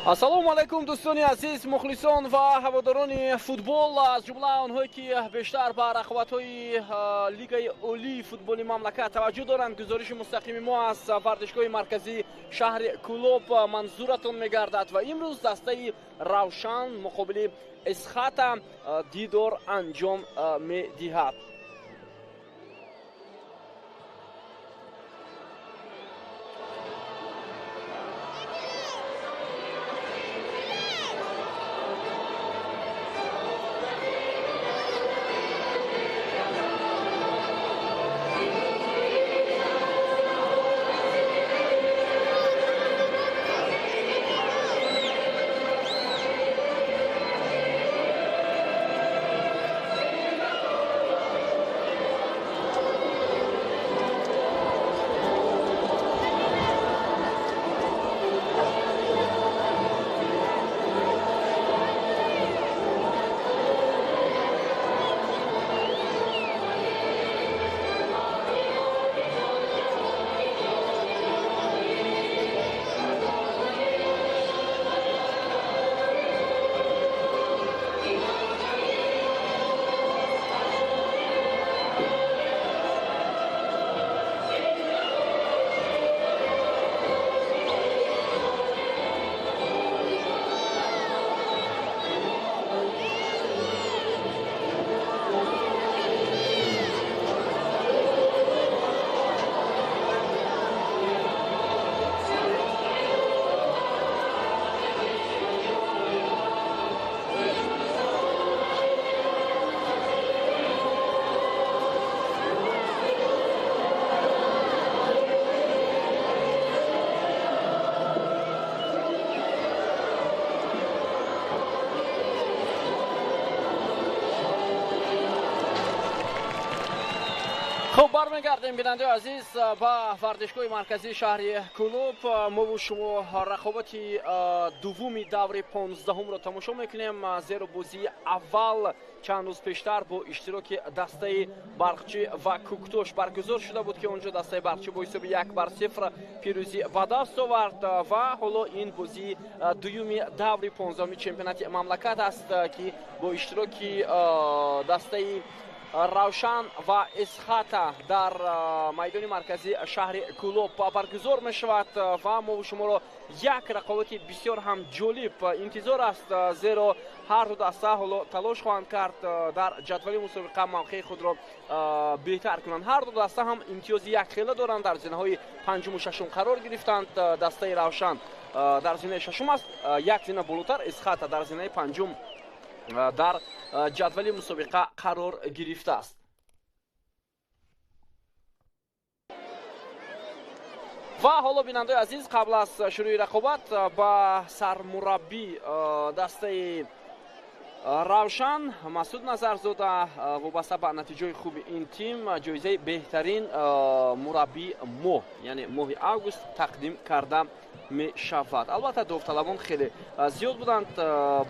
Ассалому алайкум, дӯстони азиз, мухлисон ва ҳаводорони футбол, аз ҷумла онҳое ки бештар ба рақобатҳои лигаи олии футболи мамлакат таваҷҷӯҳ доранд. Гузориши мустақими мо аз варзишгоҳи марказии шаҳри Кӯлоб манзуратон мегардад ва имрӯз дастаи Равшан муқобили Эсхата дидор анҷом медиҳад. Хуб, бармегардем, бинандаи азиз, ба варзишгоҳи марказии шаҳри Кӯлоб. Мову шумо рақобати дуввуми даври 15-умро тамошо мекунем, зеро бозии аввал чанд рӯз пештар бо иштироки дастаи Барқчӣ ва Кӯктош баргузор шуда буд, ки он ҷо дастаи Барқчӣ бо ҳисоби 1-0 пирӯзӣ ба даст овард ва ҳоло ин бозии дуюми даври 15-уми чемпионати мамлакат аст, ки бо иштироки дастаи Равшан ва Эсхата дар майдони марказии шаҳри Кӯлоб баргузор мешавад ва мо шуморо як рақобати бисёр ҳам ҷолиб интизор аст, зеро ҳар ду даста ҳоло талош хоҳанд кард дар ҷадвали мусобиқа мавқеи худро беҳтар кунанд. Ҳар ду даста ҳам имтиёзи якхела доранд, дар зинаҳои панҷуму шашум қарор гирифтанд. Дастаи Равшан дар зинаи шашум аст, як зина болотар, Эсхата дар зинаи панҷум дар ҷадвали мусобиқа қарор гирифтааст. Ва ҳоло, бинандаои азиз, қабл аз шурӯи рақобат ба сармураббӣ дастаи Равшан Масуд Назарзода вобаста ба натиҷаи хуби ин тим ҷоизаи беҳтарин мураббии моҳ, яъне моҳи август, тақдим карда мешавад. Албатта, довталабон хеле зиёд буданд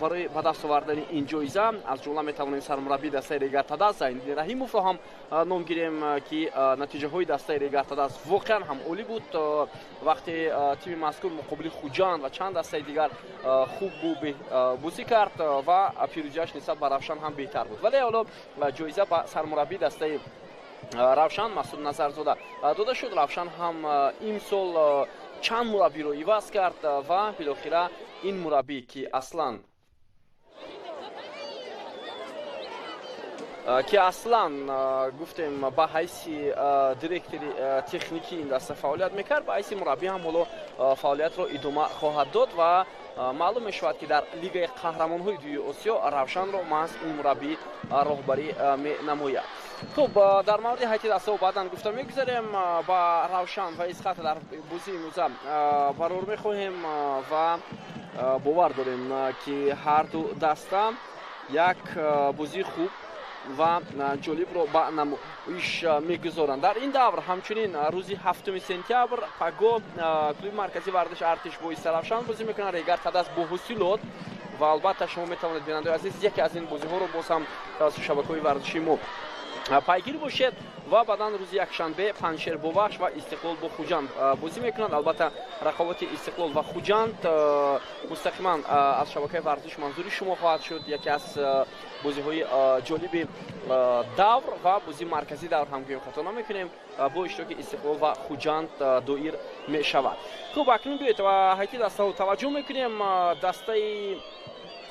барои ба даст овардани ин ҷоиза. Аз ҷумла метавонем сармураббии дастаи Регар-ТадАЗ Зайниддин Раҳимовро ҳам ном гирем, ки натиҷаҳои дастаи Регар-ТадАЗ воқеан ҳам олӣ буд. Вақте тими мазкур муқобили Хуҷанд ва чанд дастаи дигар хуб бозӣ кард ва пирӯзиаш нисбат ба Равшан ҳам беҳтар буд. Вале ҳоло ҷоиза ба сармураббии дастаи Равшан Масуд Назарзода дода шуд. Равшан ҳам имсол чанд мураббиро иваз кард ва билохира ин мураббӣ, ки аслан гуфтем, ба ҳайси директори техникии ин даста фаъолият мекард, ба ҳайси мураббӣ ҳам ҳоло фаъолиятро идома хоҳад дод ва маълум мешавад, ки дар Лигаи қаҳрамонҳои дуюи Осиё Равшанро маҳз ин мураббӣ роҳбарӣ менамояд. Хуб, дар мавриди ҳайати дастаҳо баъдан гуфта мегузарем. Ба Равшан ва Эсхата дар бозии имрӯза барор мехоҳем ва бовар дорем, ки ҳар ду даста як бозии хуб ва ҷолибро ба намоиш мегузоранд. Дар ин давр ҳамчунин рӯзи 7 сентябр паго клуби марказии варзиш Артиш бо Истаравшан бозӣ мекунад, Регар ТадАЗ бо Ҳосилот. Ва албатта, шумо метавонед, бинандаои азиз, яке аз ин бозиҳоро боз ҳам тавассути шабакаҳои варзишии мо пайгир бошед ва баъдан рӯзи якшанбе Панҷшер бо Вахш ва Истиқлол бо Хуҷанд бозӣ мекунанд. Албатта, рақобати Истиқлол ва Хуҷанд мустақиман аз шабакаи варзиш манзури шумо хоҳад шуд. Яке аз бозиҳои ҷолиби давр ва бозии марказии давр ҳам гӯем хато намекунем, бо иштироки Истиқлол ва Хуҷанд доир мешавад. Хуб, акнун биёед ва ҳайати дастаҳо таваҷҷӯҳ мекунем. Дастаи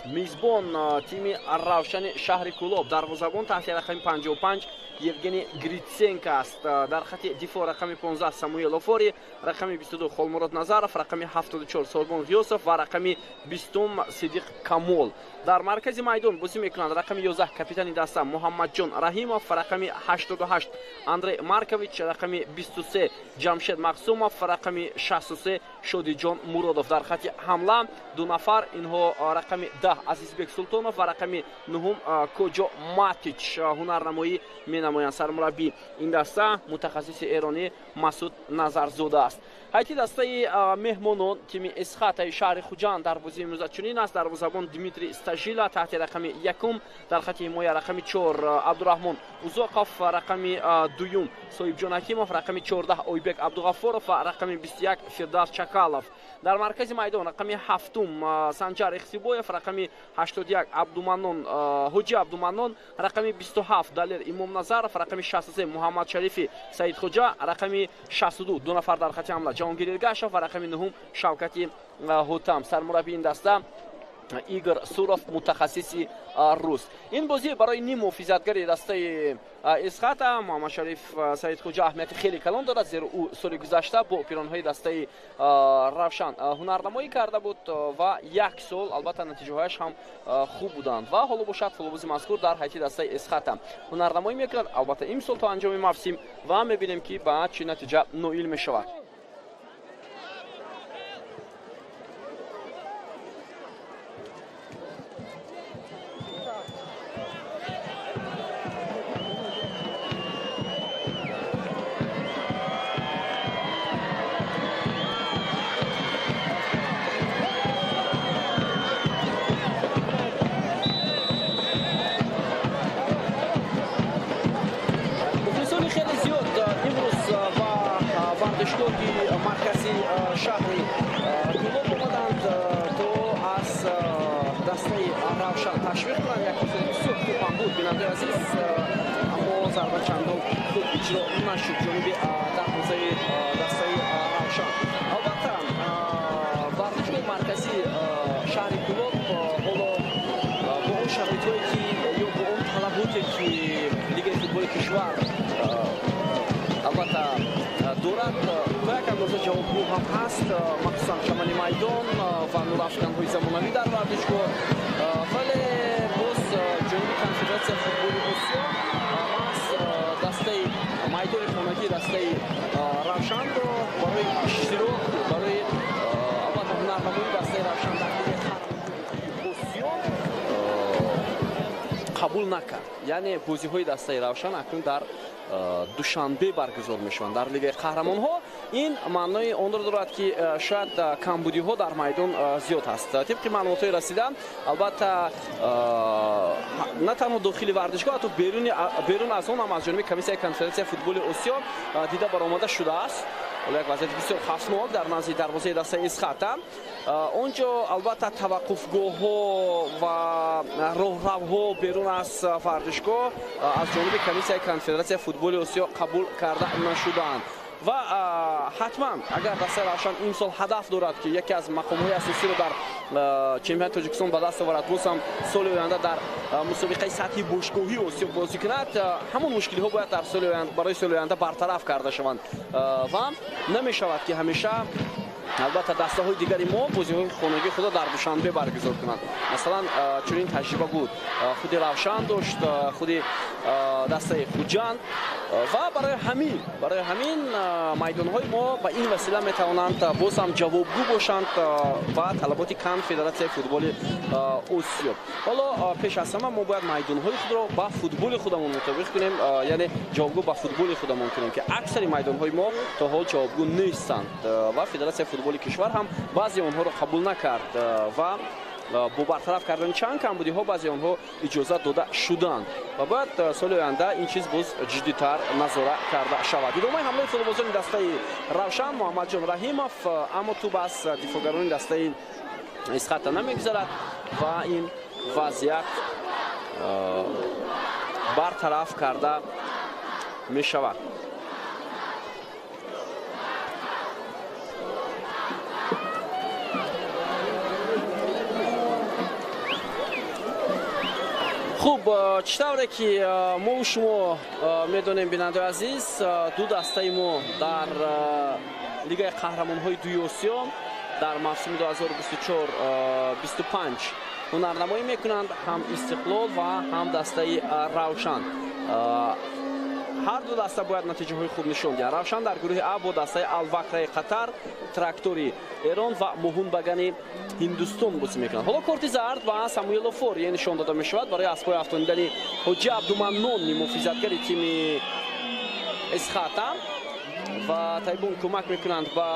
мизбон, тими Равшани шаҳри Кӯлоб, дарвозабон таҳти рақами 55 Евгений Гритсенко аст. Дар хати дифоъ рақами 15 Самуэл Офори, рақами 22 Холмурод Назаров, рақами 74 Сорбон Ғиёсов ва рақами 20 Сидиқ Камол. Дар маркази майдон бозӣ мекунанд рақами 11 капитани даста Муҳаммадҷон Раҳимов, рақами 88 Андрей Маркович, рақами 23 Ҷамшед Мақсумов, рақами 63 Шодиҷон Муродов. Дар хати ҳамла ду нафар, инҳо рақами 10 Азизбек Султонов ва рақами 9 Коҷо Матич ҳунарнамоӣ менамоянд. Сармураббӣ ин даста мутахассиси эронӣ Масуд Назарзода аст. Ҳайати дастаи меҳмонон, тими Эсхатаи шаҳри Хуҷанд дар бозии имрӯза чунин аст. Дарвозабон Дмитрий Стажила таҳти рақами 1, дар хати ҳимоя рақами 4 Абдураҳмон Узоқов, рақами 2 Соҳибҷон Ҳакимов, рақами 14 Ойбек Абдуғаффоров ва рақами 21 Фирдавс Чакалов. Дар маркази майдон рақами 7 Санҷар Ихтибоев, рақами 81 Абдуманнон Ҳоҷи Абдуманнон, рақами 27 Далер Имомназаров, рақами 63 Муҳаммад Шарифи Саидхоҷа, рақами 62 ду нафар дар хати ҳамла Ҷаҳонгир Иргашев ва рақами 9 Шавкати Ҳотам. Сармураббии ин даста Игор Суров, мутахассиси рус. Ин бозӣ барои ним муҳофизатгари дастаи Эсхата Муҳаммадшариф Саидхоҷа аҳамияти хеле калон дорад, зеро ӯ соли гузашта бо пиронҳои дастаи Равшан ҳунарнамоӣ карда буд ва як сол албатта натиҷаҳояш ҳам хуб буданд ва ҳоло бошад футболбози мазкур дар ҳайати дастаи Эсхата ҳунарнамоӣ мекунад, албатта имсол то анҷоми мавсим, ва мебинем ки ба чӣ натиҷа ноил мешавад. Шаҳри Кӯлоб омаданд то аз дастаи Равшан ташвиқ кунанд. Як фурсати бисёр хуб ҳам буд, бинандаи азиз, аммо зарба чандон хуб иҷро нашуд ҷониби дарвозаи дастаи Равшан. Албатта, варзишгоҳи марказии шаҳри Кӯлоб ҳоло бо он шароитҳое ки ё бо он талаботе ки лигаи футболи кишвар албатта дорад, то як андоза ҷавобгӯ ҳам ҳаст, махсусан чамани майдон ва нурафканҳои замонавӣ дар варзишгоҳ. Вале боз ҷониби Конфедератсияи футболи Осиё маҳз дастаи майдони хонагии дастаи Равшанро барои иштирок, барои албатта ҳунарнамоии дастаи Равшан дар лигаи қаҳрамони Осиё қабул накард. Яъне бозиҳои дастаи Равшан акнун дар Душанбе баргузор мешаванд дар лигаи қаҳрамонҳо. Ин маънои онро дорад ки шояд камбудиҳо дар майдон зиёд ҳаст. Тибқи маълумотҳои расида, албатта, на танҳо дохили варзишгоҳ, ҳатто берун аз он ҳам аз ҷониби комиссияи Конфедератсияи футболи Осиё дида баромада шудааст. Як вазъияти бисёр хавфнок дар назди дарвозаи дастаи Эсхата. Он ҷо албатта таваққуфгоҳҳо ва роҳравҳо берун аз варзишгоҳ аз ҷониби комиссияи Конфедератсияи футболи Осиё қабул карда нашуданд. Ва ҳатман агар дастаи Равшан имсол ҳадаф дорад ки яке аз мақомҳои асосиро дар чемпионати Тоҷикистон ба даст оварад, боз ҳам соли оянда дар мусобиқаи сатҳи бошгоҳии Осиё бозӣ кунад, ҳамон мушкилиҳо бояд дар соли барои соли оянда бартараф карда шаванд ва намешавад ки ҳамеша албатта дастаҳои дигари мо бозиҳои хонагии худро дар Душанбе баргузор кунанд. Масалан, чунин таҷриба буд, худи Равшан дошт, худи дастаи Хуҷанд ва барои ҳамин майдонҳои мо ба ин васила метавонанд боз ҳам ҷавобгӯ бошанд ба талаботи Конфедератсияи футболи Осиё. Ҳоло пеш аз ҳама мо бояд майдонҳои худро ба футболи худамон мутобиқ кунем, яъне ҷавобгӯ ба футболи худамон кунем, ки аксари майдонҳои мо то ҳол ҷавобгӯ нестанд ва федератсияи футболи кишвар ҳам баъзе онҳоро қабул накард ва Бо бартараф кардани чанд камбудиҳо баъзе онҳо иҷозат дода шуданд ва бояд соли оянда ин чиз боз ҷиддитар назора карда шавад. Идомаи ҳамлаи футболбозони дастаи Равшан, Муҳаммадҷон Раҳимов, аммо тӯб аз дифоъгарони дастаи Эсхата намегузарад ва ин вазъият бартараф карда мешавад. Хуб, чӣ тавре ки мо шумо медонем, бинандаи азиз, ду дастаи мо дар Лигаи қаҳрамонҳои дуи Осиё дар мавсими 2024-25 ҳунарнамоӣ мекунанд, ҳам Истиқлол ва ҳам дастаи Равшан. Ҳар ду даста бояд натиҷаҳои хуб нишон диҳанд. Равшан дар гурӯҳи А бо дастаи Алвакраи Қатар, Трактори Эрон ва Моҳунбагани Ҳиндустон бозӣ мекунанд. Ҳоло корти зард ба Самуэло Форие нишон дода мешавад барои аз пой афтонидани Ҳоҷи Абдуманнон, муҳофизатгари тими Эсхата, ва тайбон кӯмак мекунанд ба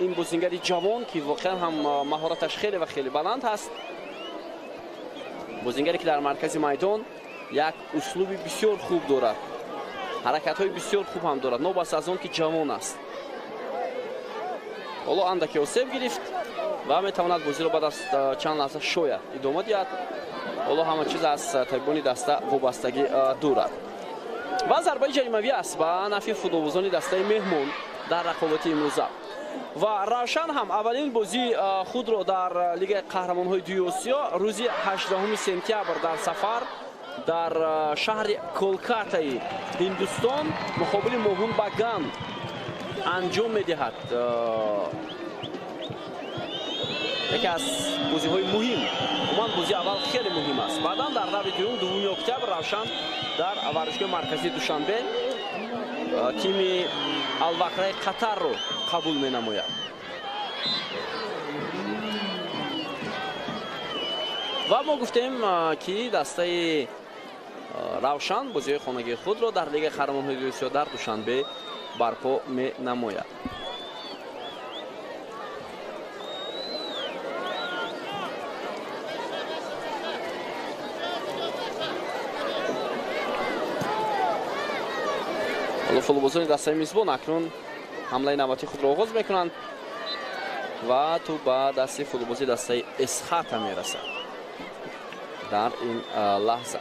ин бозингари ҷавон, ки воқеан ҳам маҳораташ хеле ва хеле баланд ҳаст. Бозингаре ки дар маркази майдон як услуби бисёр хуб дорад, ҳаракатҳои бисёр хуб ҳам дорад, новобаста аз он ки ҷавон аст. Ҳоло андаке осеб гирифт ва метавонад бозиро баъд аз чанд лаҳза шояд идома диҳад. Ҳоло ҳама чиз аз табибони даста вобастагӣ дорад. Ва зарбаи ҷаримавӣ аст ба нафи футболбозони дастаи меҳмон дар рақобати имрӯза. Ва Равшан ҳам аввалин бозии худро дар Лигаи қаҳрамонҳои дуи Осиё рӯзи 18 сентябр дар сафар дар шаҳри Колкатаи Ҳиндустон муқобили Моҳунбаган анҷом медиҳад. Яке аз бозиҳои муҳим, умуман бозии аввал хеле муҳим аст. Баъдан дар даври дуюм, 2 октябр, Равшан дар варзишгоҳи марказии Душанбе тими Алвакраи Қатарро қабул менамояд. Ва мо гуфтем, ки дастаи Равшан бозиҳои хонагии худро дар Лигаи қаҳрамонҳои Осиё дар Душанбе барпо менамояд. Ҳоло футболбозони дастаи мизбон акнун ҳамлаи навбатии худро оғоз мекунанд ва тӯб ба дасти футболбози дастаи Эсхата мерасад дар ин лаҳза.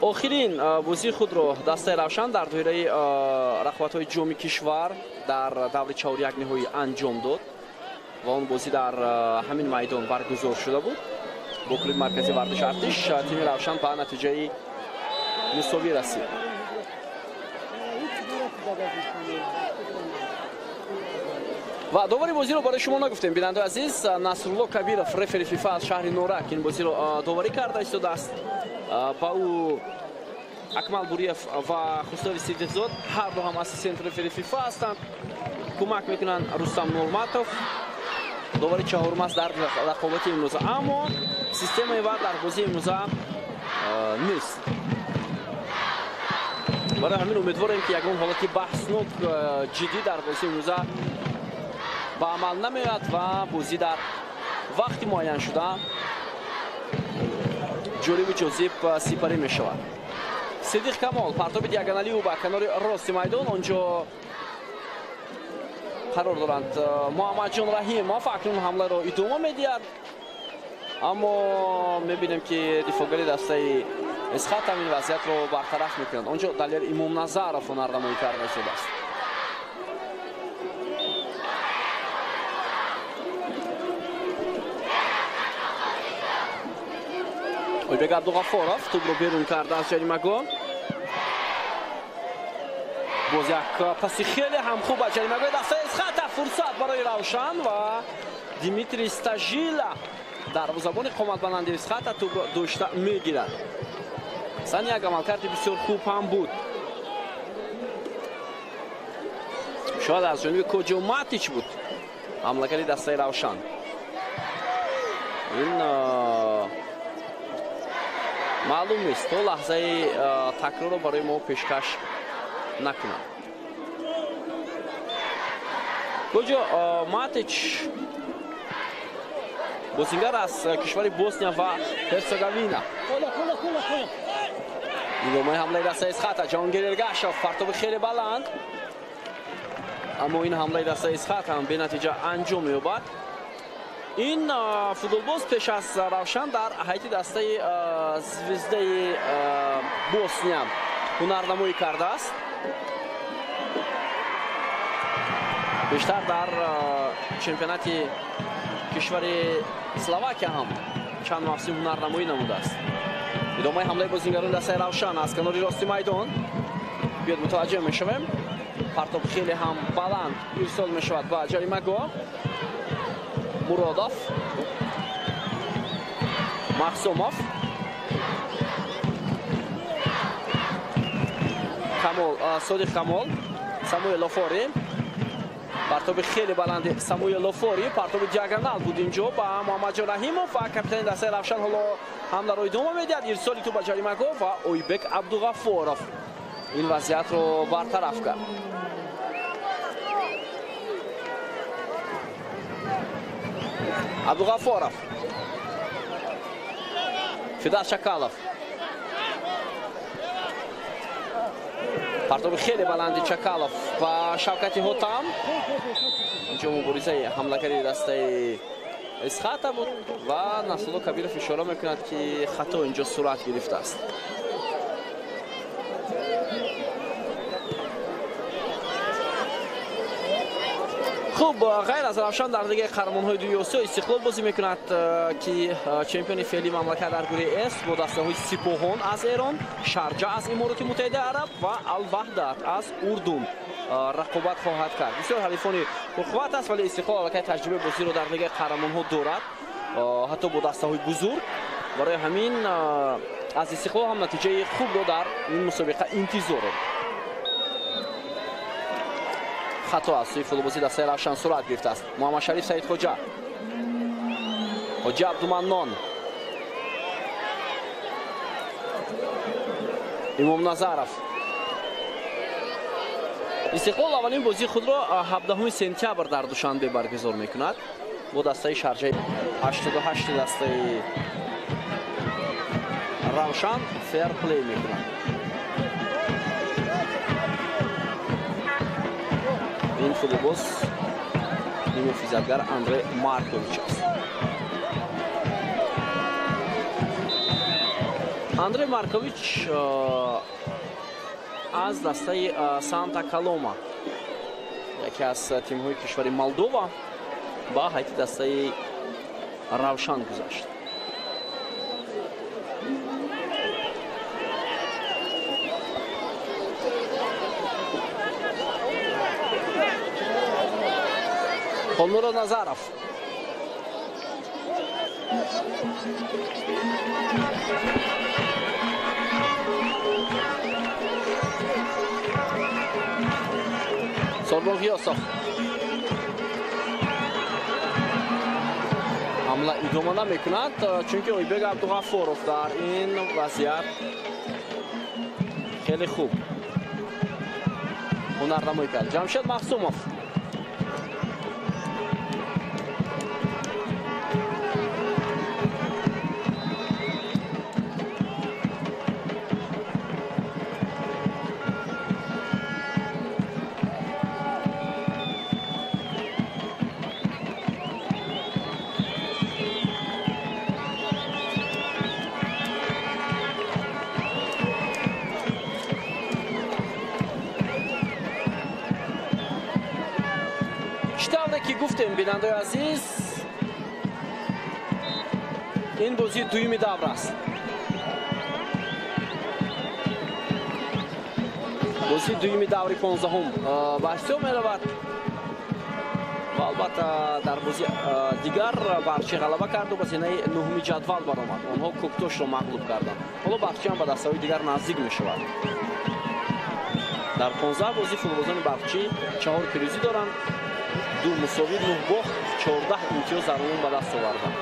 Охирин бозии худро дастаи Равшан дар доираи рақобатҳои ҷоми кишвар дар даври чаҳоряк ниҳоӣ анҷом дод ва он бозӣ дар ҳамин майдон баргузор шуда буд. Бо клуби марказии варзиши Артиш тими Равшан ба натиҷаи мусовӣ расид. Ва довари бозиро барои шумо нагуфтем, бинандаи азиз. Насрулло Кабиров, рефери ФИФА аз шаҳри Норак, ин бозиро доварӣ карда истодааст. Ба ӯ Акмал Буриев ва Хусрави Сидиқзод, ҳар ду ҳам ассистент рефери ФИФА ҳастанд, кӯмак мекунанд. Рустам Нурматов довари чаҳорум аст дар рақобати имрӯза, аммо системаи ВАР дар бозии имрӯза нест. Барои ҳамин умедворем, ки ягон ҳолати баҳснок ҷиддӣ дар бозии имрӯза ба амал намеояд ва бозӣ дар вақти муайяншуда ҷолибу ҷозиб сипарӣ мешавад. Сидиқ Камол, партоби диагоналии ӯ ба канори рости майдон, онҷо қарор доранд Муҳаммадҷон Раҳимов, акнун ҳамларо идома медиҳад, аммо мебинем, ки дифоъгари дастаи Эсхата ин вазъиятро бартараф мекунад. Онҷо Далер Имомназаров ҳунарнамоӣ карда истодааст. Ойбек Абдуғафоров тӯбро берун карда аз ҷаримагоҳ. Боз як паси хеле ҳам хуб аз ҷаримагоҳи дастаи Эсхата, фурсат барои Равшан ва Димитрий Стажила, дарвозабони қоматбаланди Эсхата, тӯбро дошта мегирад. Сан як амалкарди бисёр хуб ҳам буд. Шояд аз ҷониби Коҷо Матич буд ҳамлагари дастаи Равшан. Ин маълум нест, то лаҳзаи такрорро барои мо пешкаш накунад. Коҷо Матич Бозингар аз кишвари Босния ва Ҳерцеговина. Идомаи ҳамлаи дастаи Исхата. Ҷаҳонгир Эргашов, партоби хеле баланд, аммо ин ҳамлаи дастаи Исхат ҳам бенатиҷа анҷом меёбад. Ин футболбоз пеш аз Равшан дар ҳайати дастаи Звездаи Босния ҳунарнамоӣ кардааст. Бештар дар чемпионати кишвари Словакия ҳам чанд мавсим ҳунарнамоӣ намудааст. Идомаи ҳамлаи бозингарони дастаи Равшан аз канори рости майдон. Биёд мутаваҷҷеҳ мешавем. Партоб хеле ҳам баланд ирсол мешавад ба ҷаримагоҳ. Муродов, Махсумов, Камол, Содиқ Камол, Самуэл Офори. Партоби хеле баланди Самуэл Офори, партоби диагонал буд инҷо ба Муҳаммадҷон Раҳимов ва капитани дастаи Равшан ҳоло ҳамларо идома медиҳад. Ирсоли тӯб ба ҷаримагоҳ ва Ойбек Абдуғаффоров ин вазъиятро бартараф кард. Абдуғаффоров, Фидас Чакалов. Партоби хеле баланди Чакалов ва Шавкати Ҳотам. Инҷо муборизаи ҳамлагари дастаи Исхата буд ва Насрулло Кабиров ишора мекунад, ки хато инҷо сурат гирифтааст. Хуб, ғайр аз Равшан дар лигаи қаҳрамонҳои дуюми Осиё Истиқлол бозӣ мекунад, ки чемпиони феълии мамлакат дар гурӯҳи С бо дастаҳои Сипоҳон аз Эрон, Шарҷа аз Имороти Муттаҳидаи Араб ва Алваҳдат аз Урдун рақобат хоҳад кард. Бисёр ҳарифони пурқувват аст, вале Истиқлол аллакай таҷрибаи бозиро дар лигаи қаҳрамонҳо дорад, ҳатто бо дастаҳои бузург. Барои ҳамин аз Истиқлол ҳам натиҷаи хубро дар ин мусобиқа интизорем. Хато аз сӯи футболбози дастаи Равшан сурат гирифтааст. Муҳаммадшариф Саидхоҷа, Хоҷа Абдуманнон, Имомназаров. Истиқлол аввалин бозии худро 17 сентябр дар Душанбе баргузор мекунад бо дастаи Шарҷаи. 88 дастаи Равшан ферплей мекунад. Ин футболбоз муҳофизатгар Андре Маркович аст. Андре Маркович аз дастаи Санта Колома, яке аз тимҳои кишвари Молдова, ба ҳайати дастаи Равшан гузашт. Холмурод Назаров. Сорбон Ғиёсов. Ҳамла идома намекунад, чунки Ойбек Абдуғаффоров дар ин вазъият хеле хуб ҳунарнамоӣ кард. Ҷамшед Махсумов. Чӣ тавре ки гуфтем, бинандаи азиз, ин бозии дуюми давр аст. Бозии дуюми даври 15-ум ба ҳисоб меравад ва албатта дар бозии дигар Барчи ғалаба карду ба зинаи нуҳуми ҷадвал баромад. Онҳо Кӯктошро мағлуб карданд. Ҳоло Барчи ҳам ба дастаҳои дигар наздик мешавад. Дар 15 бозӣ футболбозони Барчи 4 пирӯзӣ доранд, 2 мусовӣ, 9 бохт, 14 имтиёз дар умум ба даст оварданд.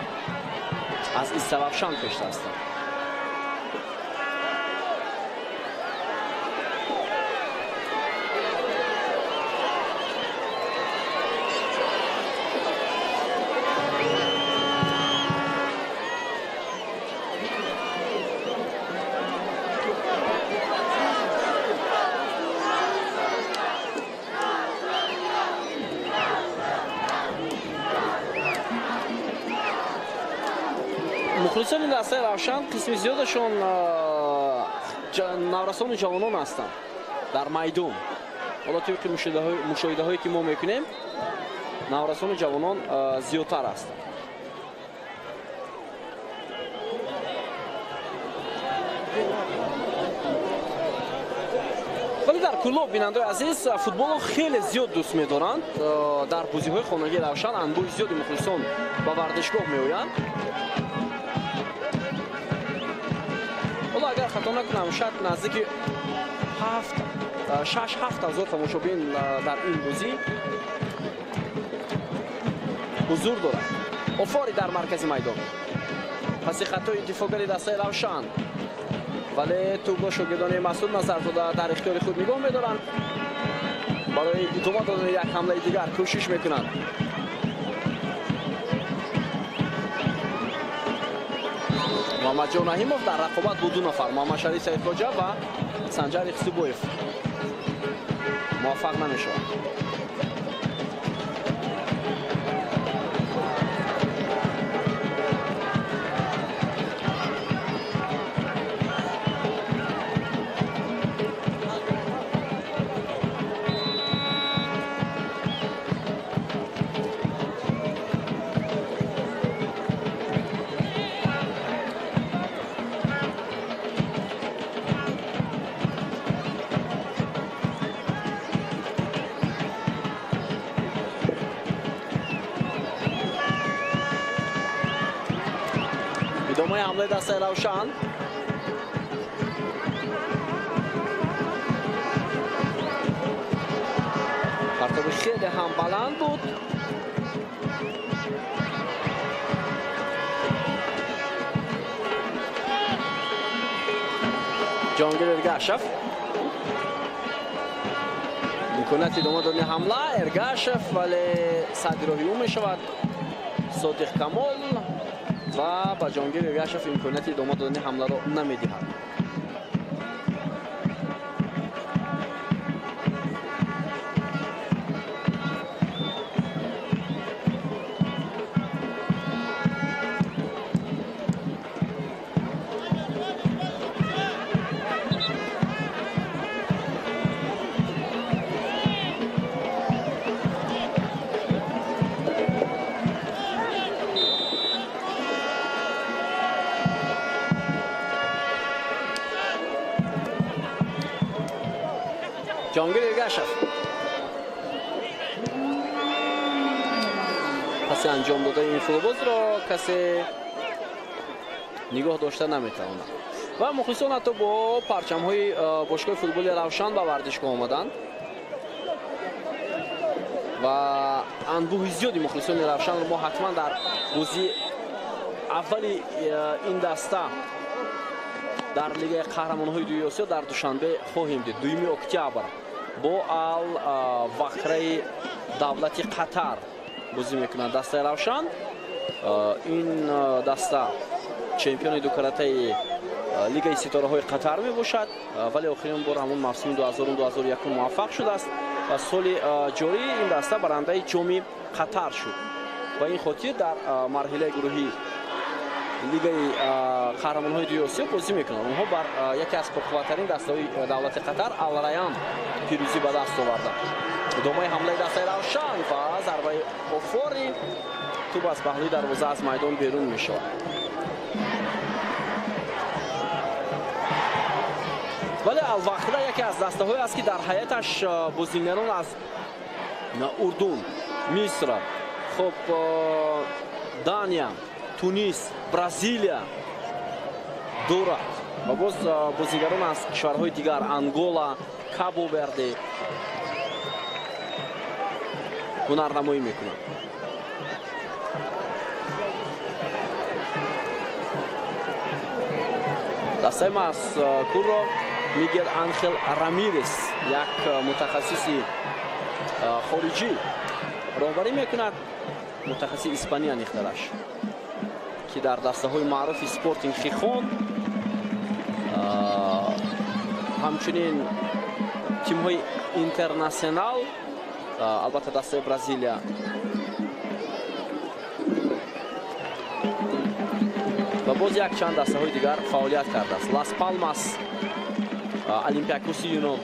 Аз Истаравшан пешта ҳастанд. Мухлисони дастаи Равшан қисми зиёдашон наврасону ҷавонон ҳастанд дар майдон. Ҳоло тибқи мушоҳидаҳое ки мо мекунем, наврасону ҷавонон зиёдтар ҳастанд. Вале дар Кӯлоб, бинандаои азиз, футболро хеле зиёд дӯст медоранд. Дар бозиҳои хонагии Равшан анбӯҳи зиёди мухлисон ба варзишгоҳ меоянд. Ҳоло агар хато накунам, шояд наздики 6-7 ҳазор тамошобин дар ин бозӣ ҳузур дорад. Офори дар маркази майдон. Паси хатои дифоъгари дастаи Равшан, вале тӯбро шогирдони Масъуд Назарзода дар ихтиёри худ нигоҳ медоранд. Барои идома додани як ҳамлаи дигар кӯшиш мекунанд. Муҳаммадҷон Раҳимов дар рақобат бо ду нафар, Муҳаммадшариф Саидхоҷа ва Санҷар Ихсубоев, муваффақ намешавад. Идомаи ҳамлаи дастаи Равшан. Партоби хеле ҳам баланд буд. Ҷонгир Эргашев. Имконияти идома додани ҳамла Эргашев, вале садди роҳи ӯ мешавад Содиқ Камол ва ба Ҷонгир Эргашев имконияти идома додани ҳамларо намедиҳад. Ҷонгир Эргашев паси анҷом додани ин футболбозро касе нигоҳ дошта наметавонад ва мухлисон ҳатто бо парчамҳои бошгоҳи футболи Равшан ба варзишгоҳ омаданд ва анбӯҳи зиёди мухлисони Равшанро мо ҳатман дар бозии аввали ин даста дар Лигаи қаҳрамонҳои дуюми Осиё дар Душанбе хоҳем дид. 2 октябр бо Ал Вахраи давлати Қатар бозӣ мекунад дастаи Равшан. Ин даста чемпиони дукаратаи Лигаи ситораҳои Қатар мебошад, вале охирин бор ҳамон мавсими 2000-2001 муваффақ шудааст ва соли ҷорӣ ин даста барандаи ҷоми Қатар шуд. Ба ин хотир дар марҳилаи гурӯҳӣ Лигаи қаҳрамонҳои дуюми Осиё бозӣ мекунанд. Онҳо бар яке аз пурқувваттарин дастаҳои давлати Қатар Ал-Раян пирӯзӣ ба даст оварданд. Идомаи ҳамлаи дастаи Равшан ва зарбаи офори тӯб аз паҳлӯи дарвоза аз майдон берун мешавад. Вале Ал-Вахра яке аз дастаҳое аст, ки дар ҳайаташ бозигарон аз Урдун, Миср, хуб Дания, Тунис, Бразилия дорад ва боз бозигарон аз кишварҳои дигар Ангола, Кабо Верде ҳунарнамоӣ мекунанд. Дастаи мазкурро Мигел Анхел Рамирес, як мутахассиси хориҷӣ, роҳбарӣ мекунад. Мутахассиси Испания нихтараш, ки дар дастаҳои маъруфи Спортинг Хихон, ҳамчунин тимҳои Интернасионал, албатта дастаи Бразилия ва Боз якчанд дастаҳои дигар фаъолият кардааст. Лас Палмас, Олимпиакуси Юнон.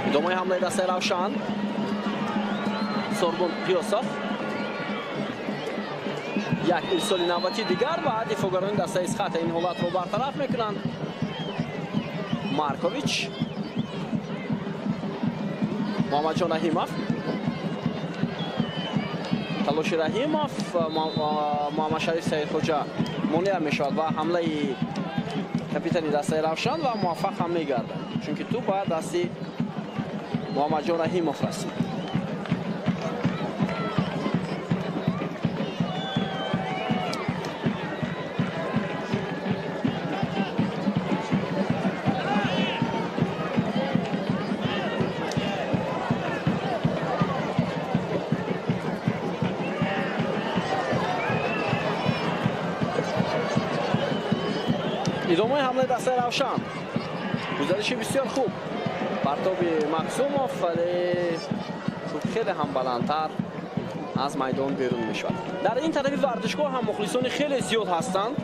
Идомаи ҳамлаи дастаи Равшан. Сорбон Қиёсов. Як ирсоли навбати дигар ва дифоъгарони дастаи Исхата ин ҳолатро бартараф мекунанд. Маркович, Муҳаммадҷон Раҳимов, талоши Раҳимов, Муҳаммадшариф Саидхоҷа монеа мешавад ба ҳамлаи капитани дастаи Равшан ва муваффақ ҳам мегардад, чунки тӯп ба дасти Муҳаммадҷон Раҳимов расид. Идомаи ҳамлаи дастаи Равшан. Гузариши бисёр хуб. Партоби Мақсумов, вале тӯп хеле ҳам баландтар аз майдон берун мешавад. Дар ин тарафи варзишгоҳ ҳам мухлисони хеле зиёд ҳастанд.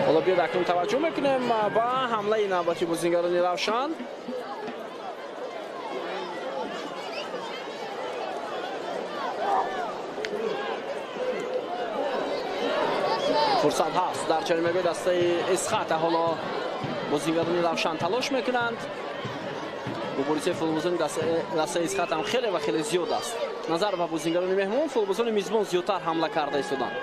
Ҳоло биёд акнун таваҷҷӯҳ мекунем ба ҳамлаи навбати бозингарони Равшан. Фурсат ҳаст дар ҷаримагоҳи дастаи Исхата. Ҳоло бозингарони Равшан талош мекунанд. Муборизаи футболбозони дастаи Исхата ҳам хеле ва хеле зиёд аст. Назар ба бозингарони меҳмон, футболбозони мизбон зиёдтар ҳамла карда истоданд.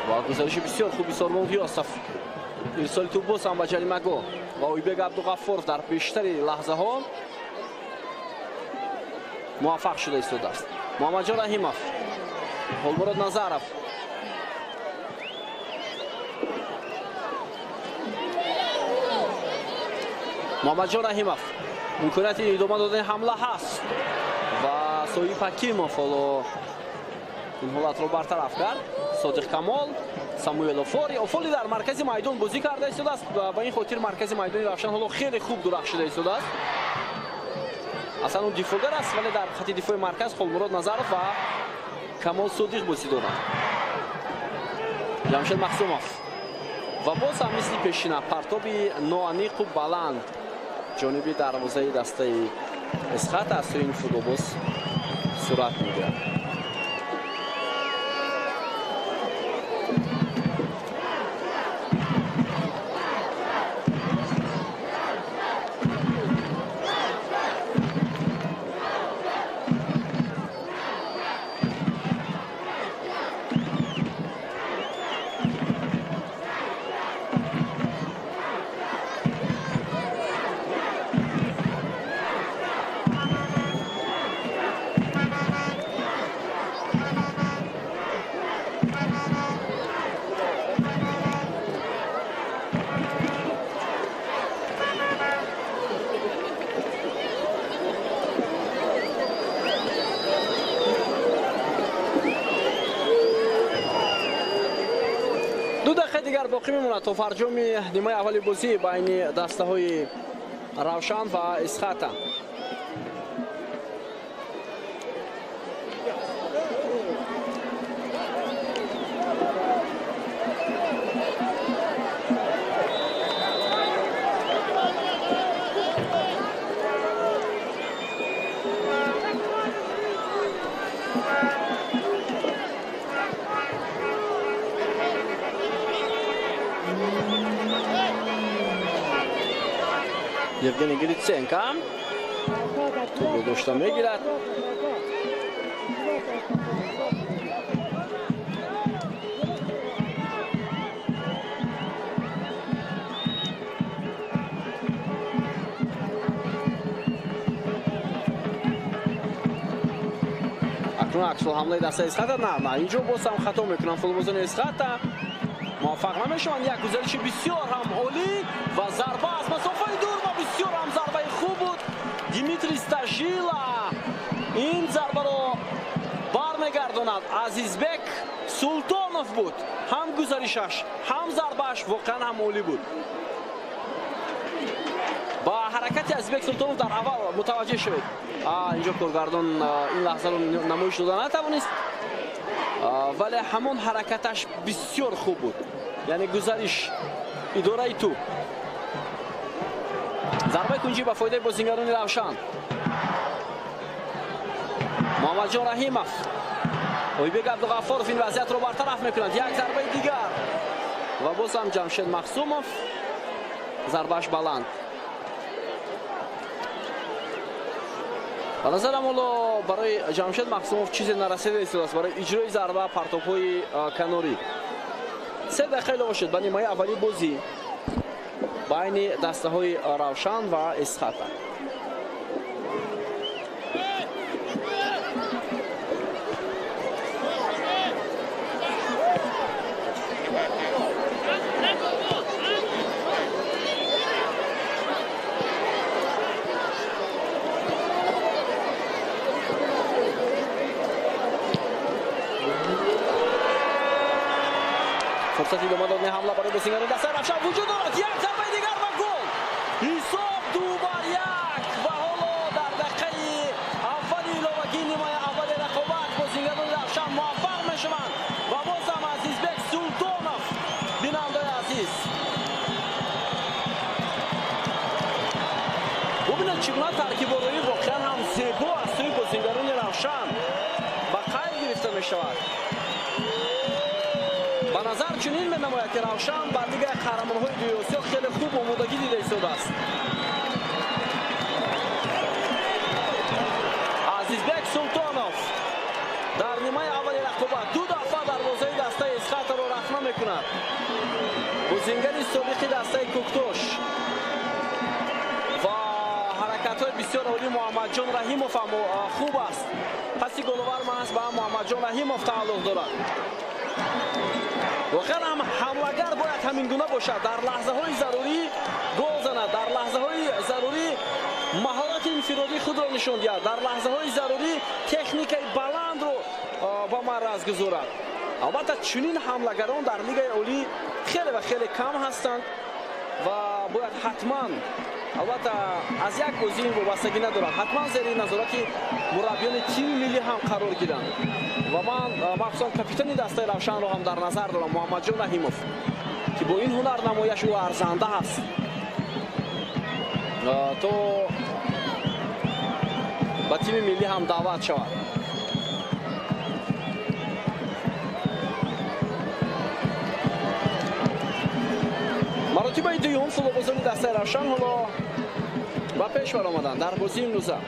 Ва гузариши бисёр хуби Сормон Ғиёсов. Ирсоли тӯп боз ҳам ба ҷаримагоҳ ва Ойбек Абдуғаффоров дар бештари лаҳзаҳо муваффақ шуда истодааст. Муҳаммадҷон Раҳимов, Ҳолмурод Назаров. Муҳаммадҷон Раҳимов. Имконияти идома додани ҳамла ҳаст ва Соҳиб Ҳакимов ҳоло ин ҳолатро бартараф кард. Содиқ Камол, Самуэл Офори. Офори дар маркази майдон бозӣ карда истодааст ва ба ин хотир маркази майдони Равшан ҳоло хеле хуб дурахшида истодааст. Аслан ӯ дифоъгар аст, вале дар хати дифои марказ Холмурод Назаров ва Камол Содиқ бозӣ доранд. Ҷамшед Махсумов ва боз ҳам мисли пешина партоби ноаниқу баланд ҷониби дарвозаи дастаи Исхата аз сӯи ин футболбоз сурат мегирад. Дигар боқӣ мемонад то фарҷоми нимаи аввали бозӣ байни дастаҳои Равшан ва Исхата. Евгений Гриценко тӯбро дошта мегирад. Акнун аксул ҳамлаи дастаи Эсхата. На, инҷо боз ҳам хато мекунанд футболбозони Эсхата. Муваффақ намешаванд. Як гузариши бисёр ҳам олӣ ва зарба аз масофаи дур ва бисёр ҳам зарбаи хуб буд. Дмитрий Стажила ин зарбаро бармегардонад. Азизбек Султонов буд. Ҳам гузаришаш, ҳам зарбааш воқеан ҳам олӣ буд. Ба ҳаракати Азизбек Султонов дар аввал мутаваҷҷеҳ шавед. Инҷо коргардон ин лаҳзаро намоиш дода натавонист, вале ҳамон ҳаракаташ бисёр хуб буд. Яъне гузариш, идораи тӯб. Зарбаи кунҷӣ ба фоидаи бозингарони Равшан. Муҳаммадҷон Раҳимов, Ойбек Абдуғаффоров ин вазъиятро бартараф мекунад. Як зарбаи дигар ва боз ҳам Ҷамшед Махсумов, зарбааш баланд. Ба назарам ҳоло барои Ҷамшед Махсумов чизе нарасида истодааст барои иҷрои зарба партобҳои канорӣ. 3 дақиқа илова шуд ба нимаи аввали бозӣ байни дастаҳои Равшан ва Эсхата. Фурсати идома додани ҳамла барои бозингарони дастаи Равшан вуҷуд дорад. Як зарбаи дигар ва гол. Ҳисоб 2-1 ва ҳоло дар дақиқаи аввали иловагии нимаи аввали рақобат бозингарони Равшан муваффақ мешаванд ва боз ҳам Азизбек Султонов. Бинандаи азиз, бубинед чӣ гуна таркибороӣ воқеан ҳам зебо аз сӯи бозингарони Равшан ба қайд гирифта мешавад. Ба назар чунин менамояд, ки Равшан ба Лигаи қаҳрамонҳои дуюми Осиё хеле хуб омодагӣ дида истодааст. Азизбек Султонов дар нимаи аввали рақобат 2 дафъа дарвозаи дастаи Эсхатаро рахна мекунад. Бозингари собиқи дастаи Кӯктош ва ҳаракатҳои бисёр олии Муҳаммадҷон Раҳимов ҳам хуб аст. Паси головар маҳз ба Муҳаммадҷон Раҳимов тааллуқ дорад. Воқеан ҳам ҳамлагар бояд ҳамин гуна бошад. Дар лаҳзаҳои зарурӣ гол занад, дар лаҳзаҳои зарурӣ маҳорати инфиродии худро нишон диҳад, дар лаҳзаҳои зарурӣ техникаи баландро ба марраз гузорад. Албатта чунин ҳамлагарон дар Лигаи олӣ хеле ва хеле кам ҳастанд ва бояд ҳатман, албатта аз як бозӣ ин вобастагӣ надорад, ҳатман зери назорати мураббиёни тими миллӣ ҳам қарор гиранд. Ва ман махсусан капитани дастаи Равшанро ҳам дар назар дорам, Муҳаммадҷон Раҳимов, ки бо ин ҳунар намояш ӯ арзанда ҳаст то ба тими миллӣ ҳам даъват шавад. Маротибаи дуюм футболбозони дастаи Равшан ҳоло ба пеш баромаданд дар бозии имрӯза.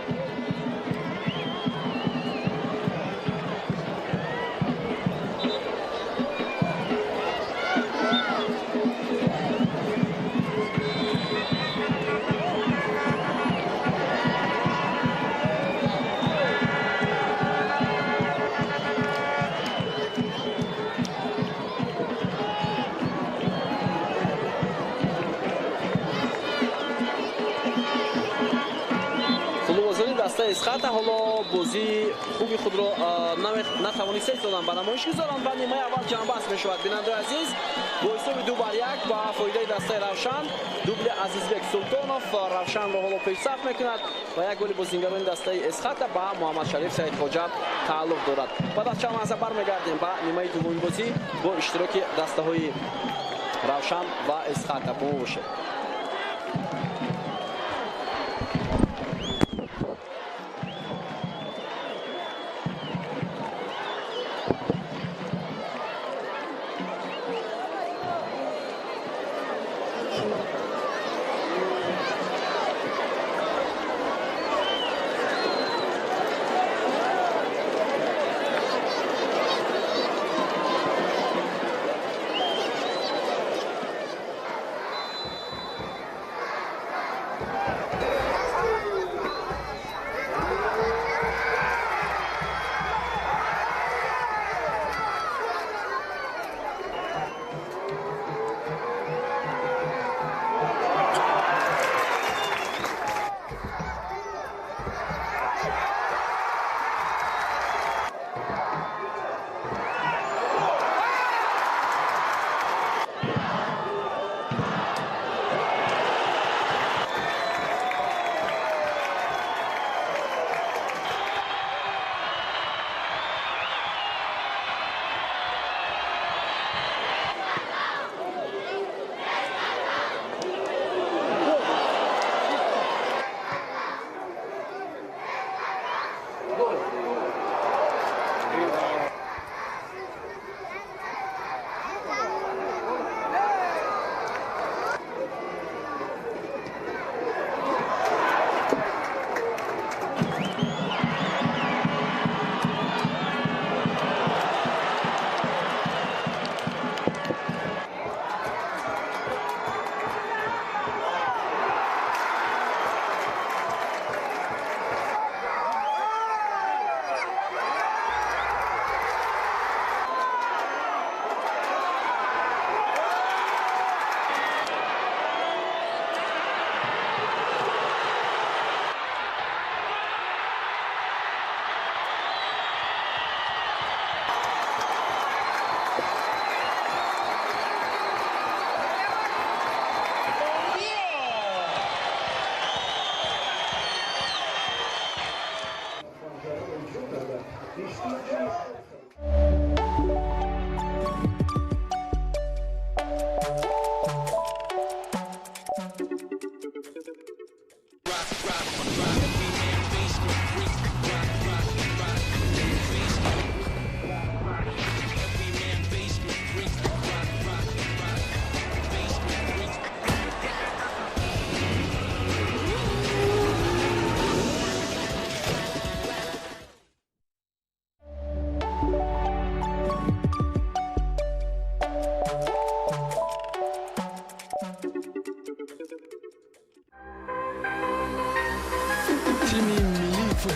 Эсхата ҳоло бозии хуби худро натавониста истоданд ба намоиш гузоранд ва нимаи аввал ҷамъбаст мешавад. Бинандаи азиз, бо ҳисоби 2-1 ба фоидаи дастаи Равшан дубли Азизбек Султонов Равшанро ҳоло пешсаф мекунад ва як голи бозингарони дастаи Эсхата ба Муҳаммадшариф Саидхоҷа тааллуқ дорад. Баъд аз чанд лаҳза бармегардем ба нимаи дуввуми бозӣ бо иштироки дастаҳои Равшан ва Эсхата. Бо мо бошед.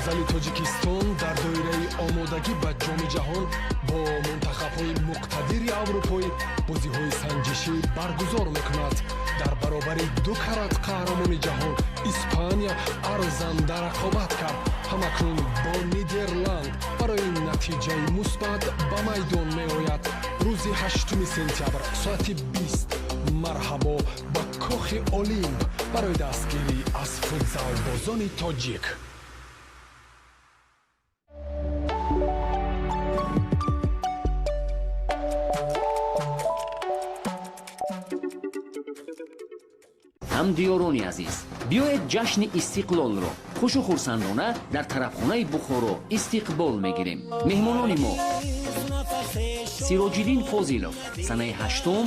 Футзали Тоҷикистон дар доираи омодагӣ ба Ҷоми ҷаҳон бо мунтахабҳои муқтадири аврупоӣ бозиҳои санҷишӣ баргузор мекунад. Дар баробари ду карат қаҳрамони ҷаҳон Испания арзанда рақобат кард. Ҳамакнун бо Нидерланд барои натиҷаи мусбат ба майдон меояд. Рӯзи 8 сентябр соати 20 марҳабо ба Кохи Олимп барои дастгирӣ аз футзалбозони тоҷик. Ҳамдиёрони азиз, биёед ҷашни истиқлолро хушу хурсандона дар тарабхонаи Бухоро истиқбол мегирем. Меҳмонони мо Сироҷиддин Фозилов санаи 8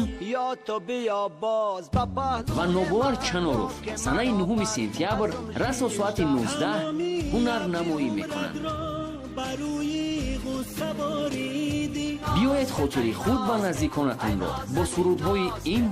ва Нобовар Чаноров санаи 9 сентябр расо соати 19 ҳунарнамоӣ мекунанд. Биёед хотири худ ва наздиконатонро бо сурудҳои ин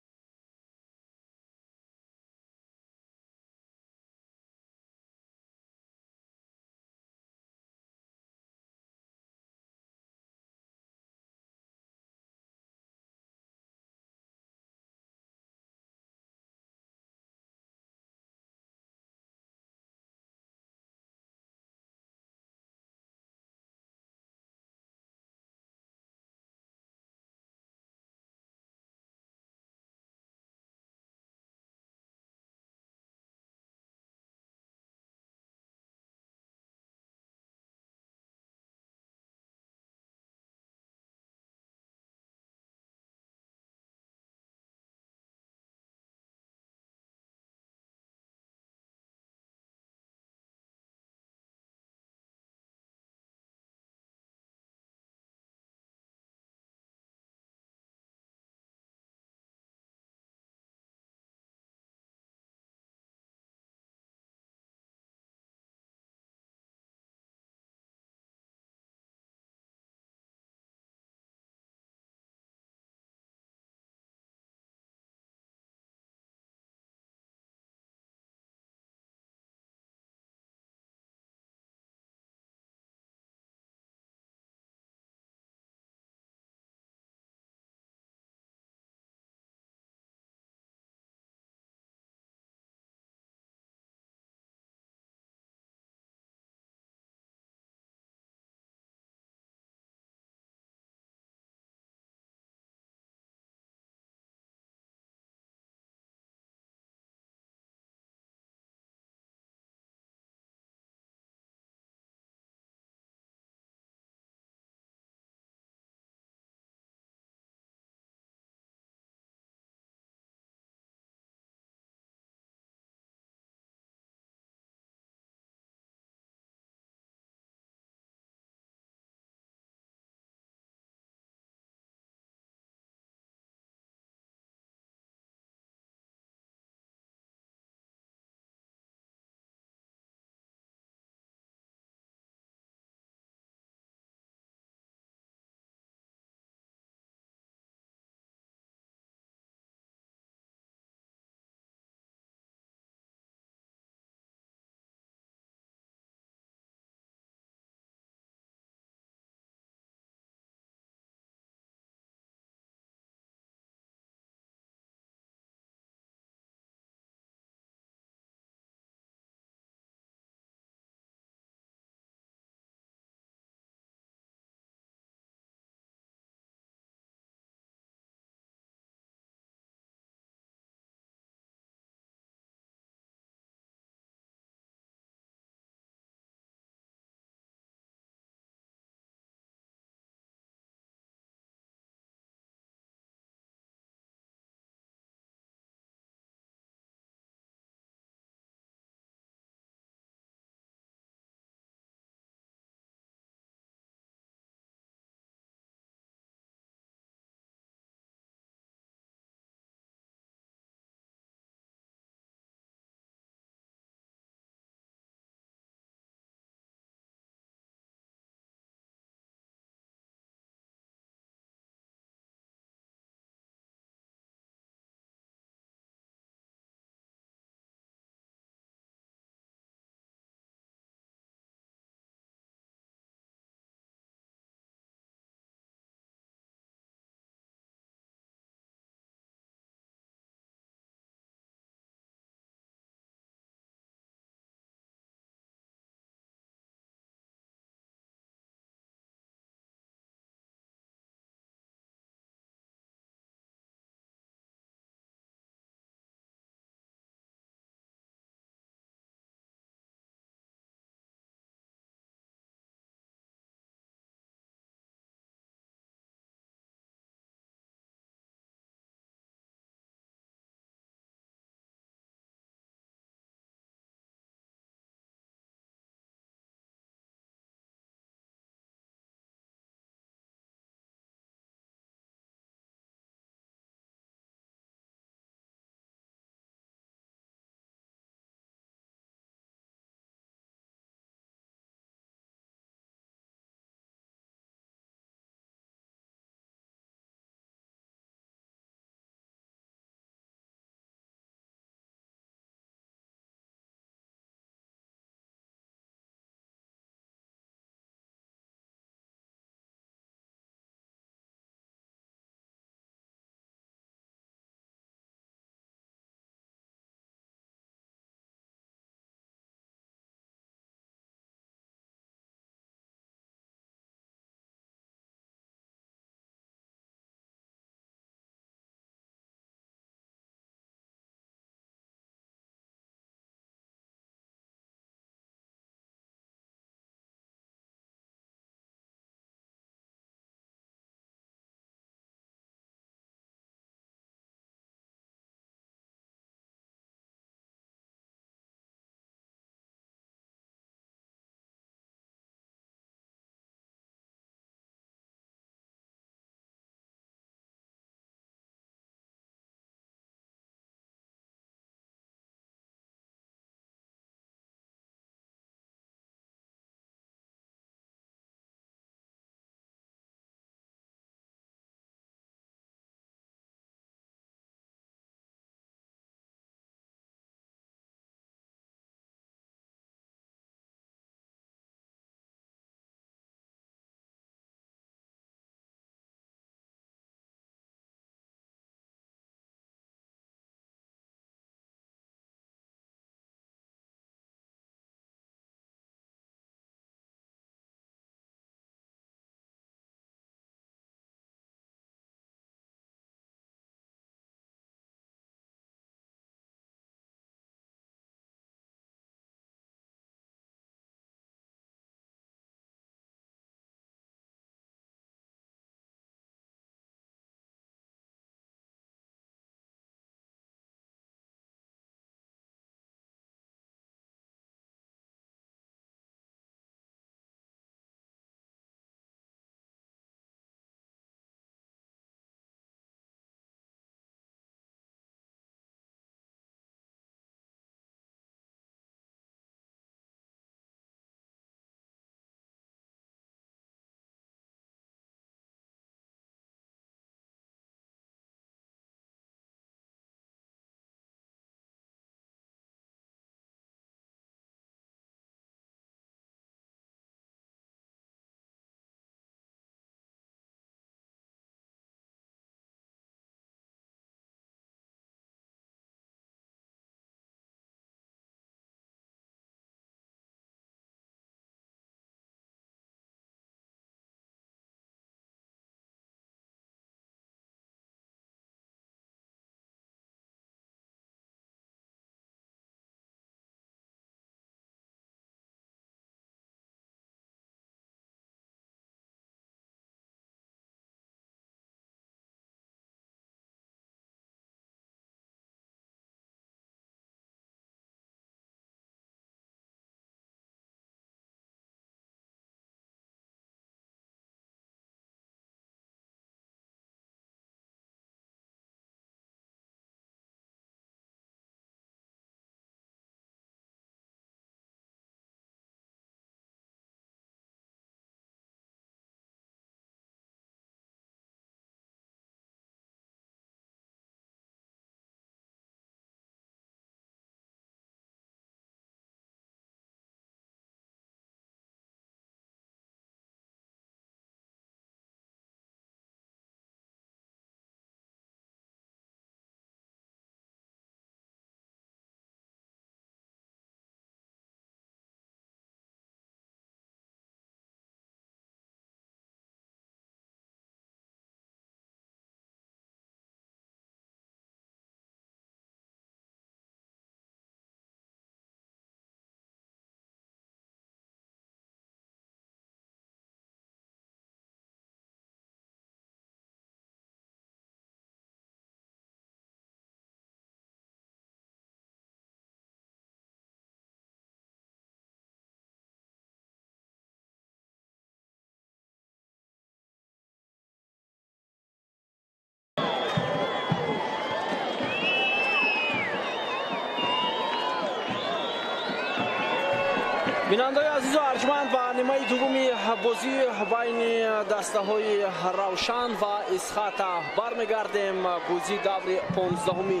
Ба нимаи дуввуми бозӣ байни дастаҳои Равшан ва Исхата бармегардем. Бозӣ даври 15-уми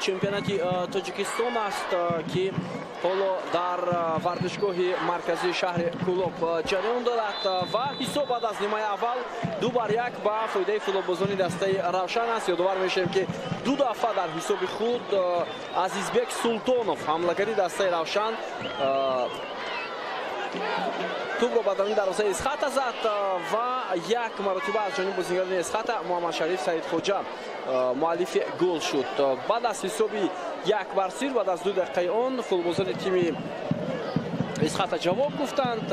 чемпионати Тоҷикистон аст, ки ҳоло дар варзишгоҳи марказии шаҳри Кӯлоб ҷараён дорад ва ҳисоб баъд аз нимаи аввал 2-1 ба фоидаи футболбозони дастаи Равшан аст. Ёдовар мешавем, ки ду дафъа дар ҳисоби худ Азизбек Султонов, ҳамлагари дастаи Равшан, тӯбро ба даруни дарвозаи Исхата зад ва як маротиба аз ҷониби бозингарони Исхата Муҳаммадшариф Саидхоҷа муаллифи гол шуд. Баъд аз ҳисоби 1-0, баъд аз 2 дақиқаи он футболбозони тими Исхата ҷавоб гуфтанд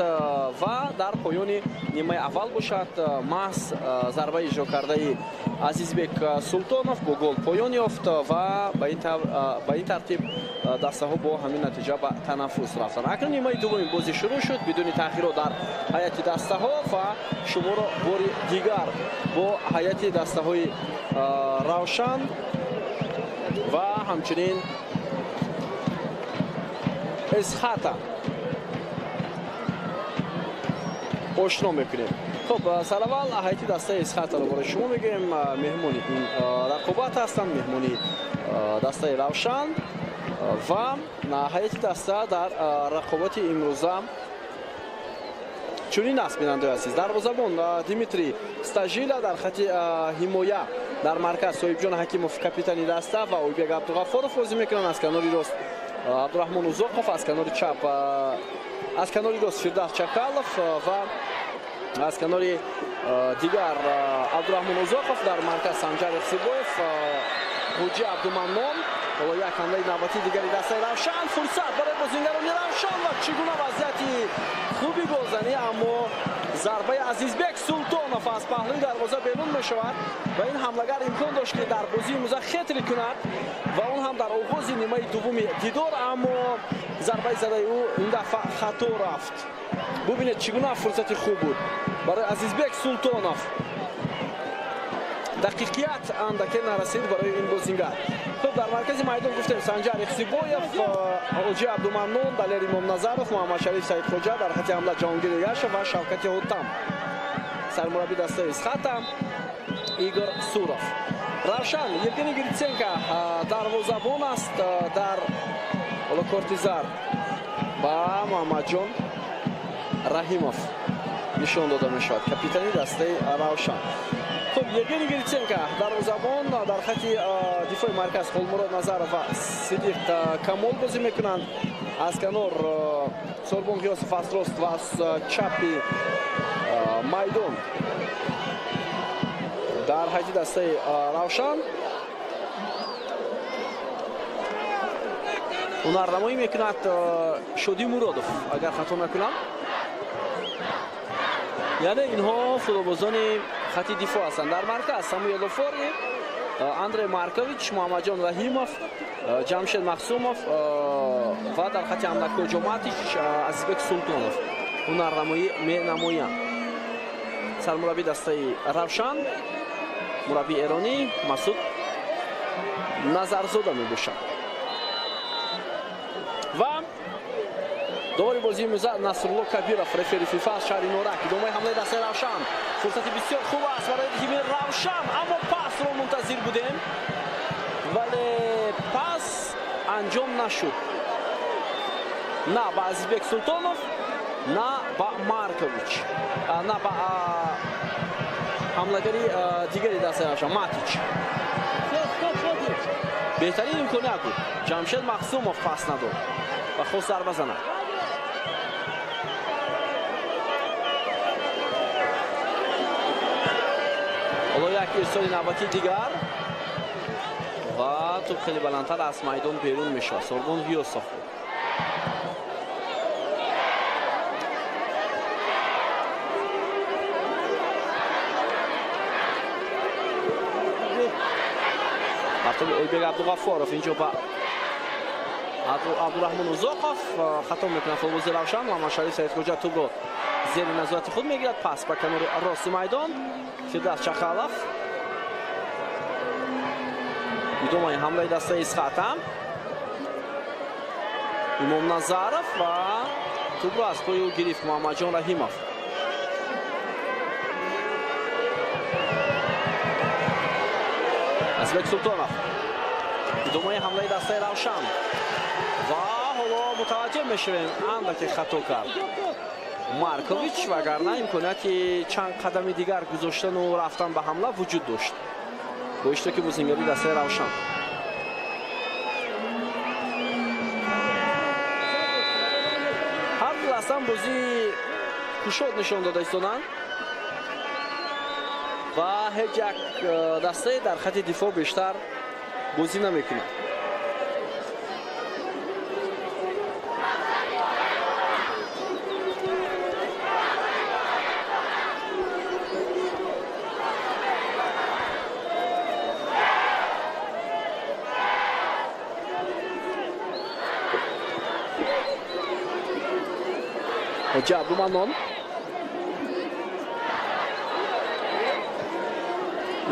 ва дар поёни нимаи аввал бошад маҳз зарбаи иҷро кардаи Азизбек Султонов бо гол поён ёфт ва ба ин тартиб дастаҳо бо ҳамин натиҷа ба танаффус рафтанд. Акнун нимаи дуввуми бозӣ шурӯъ шуд бидуни таъхирот дар ҳайати дастаҳо ва шуморо бори дигар бо ҳайати дастаҳои Равшан ва ҳамчунин Исхата ошно мекунем. Хуб, сараввал ҳайати дастаи Исхатаро барои шумо мегӯем. Меҳмони ин рақобат ҳастанд, меҳмони дастаи Равшан ва ҳайати даста дар рақобати имрӯза чунин аст, бинандаи азиз. Дарвозабон Дмитрий Стажила, дар хати ҳимоя дар марказ Соҳибҷон Ҳакимов, капитани даста, ва Ойбек Абдуғаффоров бозӣ мекунанд. Аз канори рост Абдураҳмон Узоқов, аз канори чап, аз канори рост Фирдавс Чакалов ва аз канори дигар Абдураҳмон Узоқов, дар марказ Санҷар Ихсибоев, Ҳуҷи Абдуманнон. Ҳоло як ҳамлаи навбатии дигари дастаи Равшан, фурсат барои бозингарони Равшан ва чӣ гуна вазъияти хуби голзанӣ, аммо зарбаи Азизбек Султонов аз паҳлӯи дарвоза берун мешавад ва ин ҳамлагар имкон дошт, ки дар бозии имрӯза хетри кунад ва он ҳам дар оғози нимаи дуввуми дидор, аммо зарбаи задаи ӯ ин дафъа хато рафт. Бубинед, чӣ гуна фурсати хуб буд барои Азизбек Султонов. Дақиқият андаке нарасид барои ин бозингар. Хуб, дар маркази майдон гуфтем Санҷар Ихсибоев, Ҳоҷи Абдуманнон, Далер Имомназаров, Муҳаммадшариф Саидхоҷа, дар хати ҳамла Ҷаҳонгир Эргашев ва Шавкати Ҳотам. Сармурабби дастаи Исхата Игор Суров. Равшан Евгений Гриценко дарвозабон аст. Дар ҳоло корти зард ба Муҳаммадҷон Раҳимов нишон дода мешавад, капитани дастаи Равшан. Хуб, Евгений Гриценко дарвозабон, дар хати дифои марказ Холмурод Назаров ва Сидиқ Камол бозӣ мекунанд. Аз канор Сорбон Ғиёсов аз рост ва аз чапи майдон дар ҳайати дастаи Равшан ҳунарнамоӣ мекунад Шодӣ Муродов, агар хато накунам. Яъне инҳо футболбозони хати дифоъ ҳастанд. Дар марказ Самуэл Офори, Андрей Маркович, Муҳаммадҷон Раҳимов, Ҷамшед Махсумов ва дар хати ҳамла Коҷо Матич, Азизбек Султонов ҳунарнамоӣ менамоянд. Сармурабби дастаи Равшан мураббии эронӣ Масуд Назарзода мебошад. Ва довари бозии имрӯза Насрулло Кабиров, рефери ФИФА аз шаҳри Норак. Идомаи ҳамлаи дастаи Равшан, фурсати бисёр хуб аст барои тими Равшан, аммо пасро мунтазир будем, вале пас анҷом нашуд. На ба Азизбек Султонов, на ба Маркович, на ба ҳамлагари дигари дастаи Равшан Матич. Беҳтарин имконият буд. Ҷамшед Махсумов пас надод ва хост зарба занад. Ҳоло як ирсоли навбатии дигар ва тӯб хеле баландтар аз майдон берун мешавад. Сорбон Ғиёсов буд. Партоби Ойбек Абдуғаффоров инҷо ба Абдураҳмон Узоқов хато мекунад футболбози Равшан. Муҳаммадшариф Саидхоҷа тӯбро зери назорати худ мегирад. Пас ба канори рости майдон Фирдавс Чақалов. Идомаи ҳамлаи дастаи Исхата. Имомназаров ва Тӯбро аз пои ӯ гирифт Муҳаммадҷон Раҳимов. Азбек Султонов. Идомаи ҳамлаи дастаи Равшан. Ва ҳоло мутаваҷҷеҳ мешавем, андаке хато кард Маркович, вагарна имконияти чанд қадами дигар гузоштану рафтан ба ҳамла вуҷуд дошт бо иштироки бозингари дастаи Равшан. Ҳар ду дастаам бозии кушод нишон дода истоданд ва ҳеҷ як дастае дар хати дифоъ бештар бозӣ намекунад. Ҳоҷи Абдуманнон.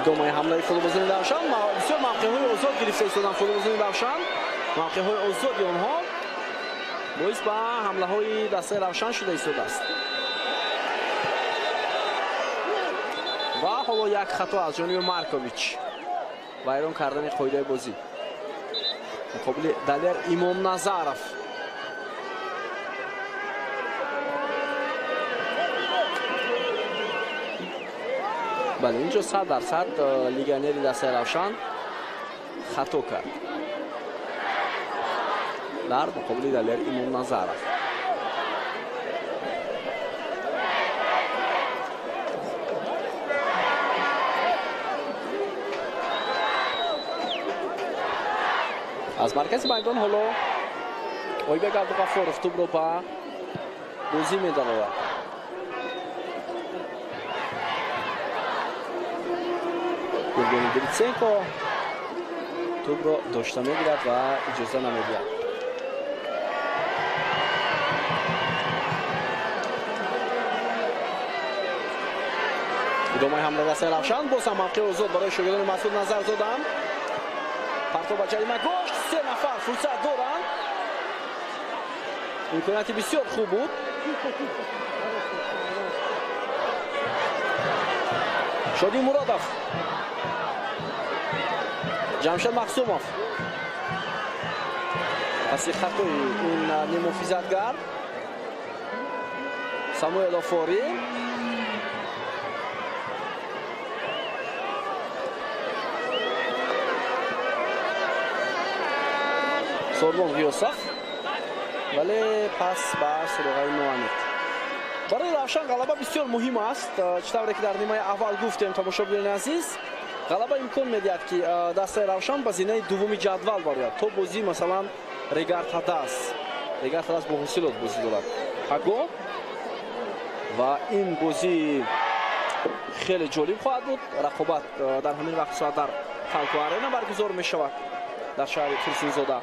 Идомаи ҳамлаи футболбозони Равшан. Бисёр мавқеъҳои озод гирифта истоданд футболбозони Равшан. Мавқеъҳои озоди онҳо боис ба ҳамлаҳои дастаи Равшан шуда истодааст. Ва ҳоло як хато аз ҷониби Маркович. Вайрон кардани қоидаи бозӣ. Муқобили Далер Имомназаров. Бале, инҷо 100% легионери дастаи Равшан хато кард дар муқобили Далер Имомназаров. Аз маркази майдон ҳоло Ойбек Абдуғаффоров тӯбро ба бозӣ медарорад. Евгений Гриценко тӯбро дошта мегирад ва иҷоза намедиҳад. Идомаи ҳамла дастаи Равшан. Боз ҳам мавқеи озод барои шогирдони Масуд Назарзода. Партов ба ҷарима гошт. 3 нафар фурсат доранд. Имконияти бисёр хуб буд. Шоди Муродов. Ҷамшед Махсумов. Паси хатои ин нимуҳофизатгар Самуэл Офори. Сорбон Ғиёсов, вале пас ба суроғаи ноаниқ. Барои Равшан ғалаба бисёр муҳим аст. Чӣ тавре ки дар нимаи аввал гуфтем, тамошобинони азиз, ғалаба имкон медиҳад, ки дастаи Равшан ба зинаи дуввуми ҷадвал барояд. То бозӣ масалан Регар Тадас бо ҳосилот бозӣ дорад паго, ва ин бозӣ хеле ҷолиб хоҳад буд. Рақобат дар ҳамин вақт соат дар Фалко Арена баргузор мешавад дар шаҳри Турсунзода.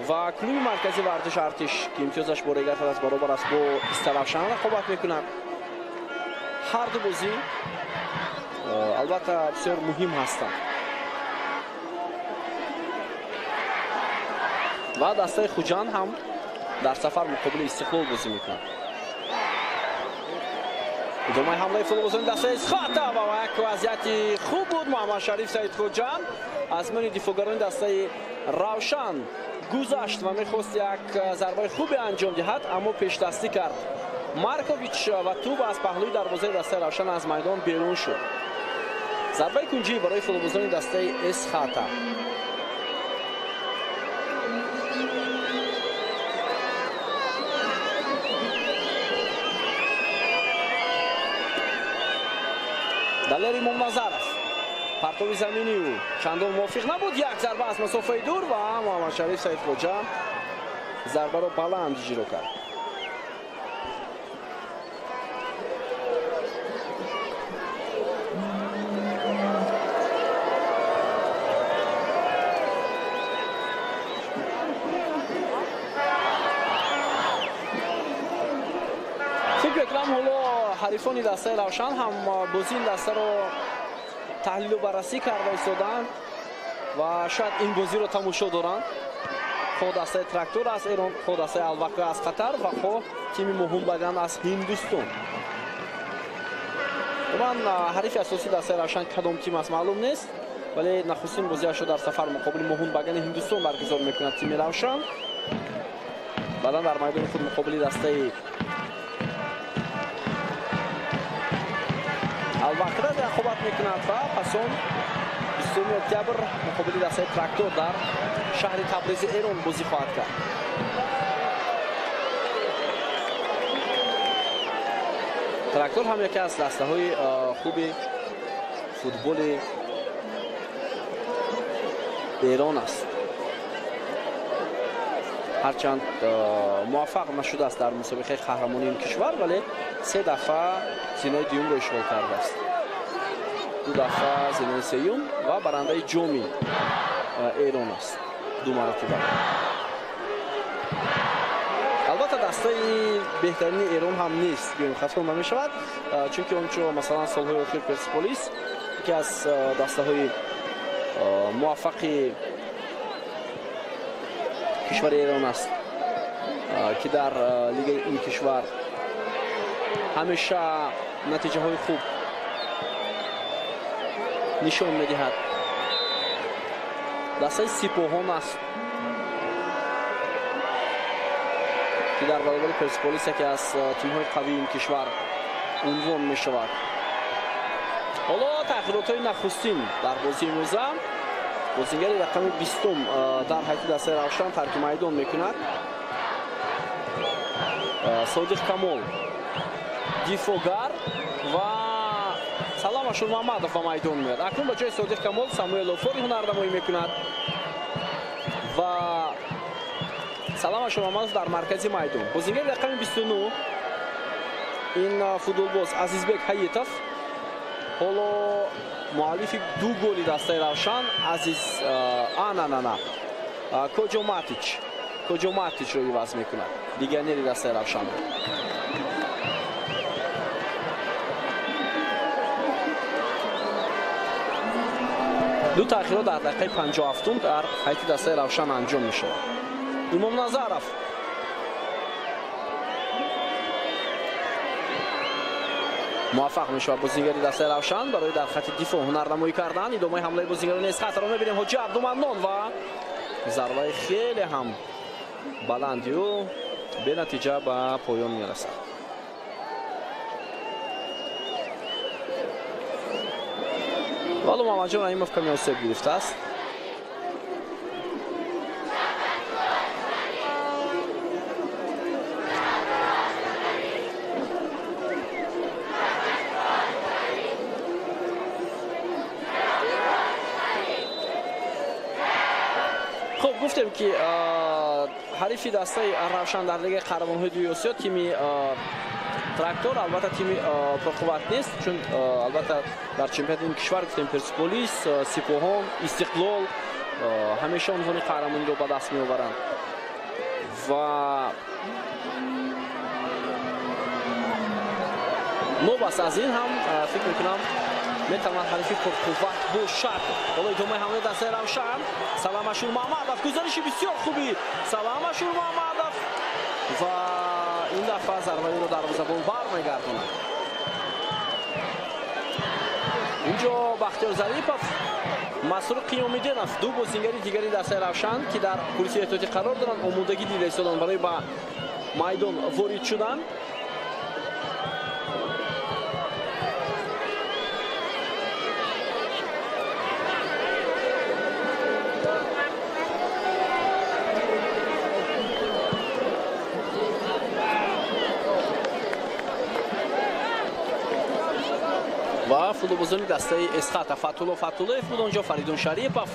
Ва клуби марказии варзиш Артиш, ки имтиёзаш бо Регар Тадас баробар аст, бо Истаравшан рақобат мекунад. Ҳар ду бозӣ албатта бисёр муҳим ҳастанд. Ва дастаи Хуҷанд ҳам дар сафар муқобили Истиқлол бозӣ мекунад. Идомаи ҳамлаи футболбозони дастаи Эсхата ва як вазъияти хуб буд. Муҳаммадшариф Саидхоҷа аз миёни дифоъгарони дастаи Равшан гузашт ва мехост як зарбаи хубе анҷом диҳад, аммо пешдастӣ кард Маркович ва тӯб аз паҳлӯи дарвозаи дастаи Равшан аз майдон берун шуд. Зарбаи кунҷӣ барои футболбозони дастаи Эсхата. Далер Имомназаров. Партови замини ӯ чандон мувофиқ набуд. Як зарба аз масофаи дур ва Муҳаммадшариф Саидхоҷа зарбаро баланд иҷро кард. Фикр мекунам ҳоло ҳарифони дастаи Равшан ҳам бозии ин дастаро таҳлилу баррасӣ карда истоданд ва шояд ин бозиро тамошо доранд. Хоҳ дастаи Трактор аз Эрон, хоҳ дастаи Алвакра аз Қатар ва хоҳ тими Моҳунбаган аз Ҳиндустон. Умуман ҳарифи асосии дастаи Равшан кадом тим аст маълум нест, вале нахустин бозиашро дар сафар муқобили Моҳунбагани Ҳиндустон баргузор мекунад тими Равшан. Баъдан дар майдони худ муқобили дастаи Алвакра рақобат мекунад ва пас он 20 октябр муқобили дастаи Трактор дар шаҳри Табризи Эрон бозӣ хоҳад кард. Трактор ҳам яке аз дастаҳои хуби футболи Эрон аст. Ҳарчанд муваффақ нашудааст дар мусобиқаи қаҳрамонии ин кишвар, вале се дафъа зинаи дуюмро ишғол кардааст. Ду дафъа зинаи сеюм ва барандаи ҷоми Эрон аст ду маротиба. Албатта дастаи беҳтарини Эрон ҳам нест, гӯем хато намешавад, чунки ончо масалан солҳои охир Персеполис яке аз дастаҳои муваффақи кишвари Эрон аст, ки дар лигаи ин кишвар ҳамеша натиҷаҳои хуб нишон медиҳад. Дастаи Сипоҳон аст, ки дар баробари Персеполис яке аз тимҳои қавии ин кишвар унвон мешавад. Ҳоло тағйиротҳои нахустин дар бозии имрӯза. Бозингари рақами 20 дар ҳайати дастаи Равшан тарки майдон мекунад. Содиқ Камол дифогар ва Салам Ашурмамадов ба майдон меояд. Акнун ба ҷои Содиқ Камол Самуэл Офори ҳунарнамоӣ мекунад ва Салам Ашурмамадов дар маркази майдон. Бозингари рақами 29 ин футболбоз Азизбек Ҳаитов, ҳоло муаллифи ду голи дастаи Равшан Азиз ананана Коҷо Матичро иваз мекунад, легионери дастаи Равшанро. Ду таъхирот дар дақиқаи 57 дар ҳайати дастаи Равшан анҷом мешавад. Имом Назаров муваффақ мешавад бозингари дастаи Равшан барои дар хати дифоъ ҳунарнамоӣ кардан. Идомаи ҳамлаи бозингарони Эсхатаро мебинем. Ҳоҷи Абдуманнон ва зарбаи хеле ҳам баланди ӯ бенатиҷа ба поён мерасад. Валу Муҳаммадҷон Раҳимов каме осеб гирифтааст. Хуб, гуфтем ки ҳарифи дастаи Равшан дар лигаи қаҳрамонҳои дуюми Осиё тими Трактор албатта тими пурқувват нест, чун албатта дар чемпионати ин кишвар гуфтем Персеполис, Сипоҳон, Истиқлол ҳамеша унвони қаҳрамониро ба даст меоваранд ва новаст аз ин ҳам фикр мекунам метавонад ҳарифи пурқувват бошад. Ҳоло идомаи ҳамлаи дастаи Равшан. Салам Ашурмамадов, гузариши бисёр хуби Салам Ашурмамадов ва ин дафъа зарбаи ӯро дарвозабон бармегардонад. Инҷо Бахтиёр Зарипов, Масрур Қиёмиддинов, ду бозингари дигари дастаи Равшан, ки дар курсии эҳтиётӣ қарор доранд, омодагӣ дида истоданд барои ба майдон ворид шудан. Ва футболбозони дастаи Эсхата Фатулло Фатуллоев буд онҷо, Фаридун Шарипов.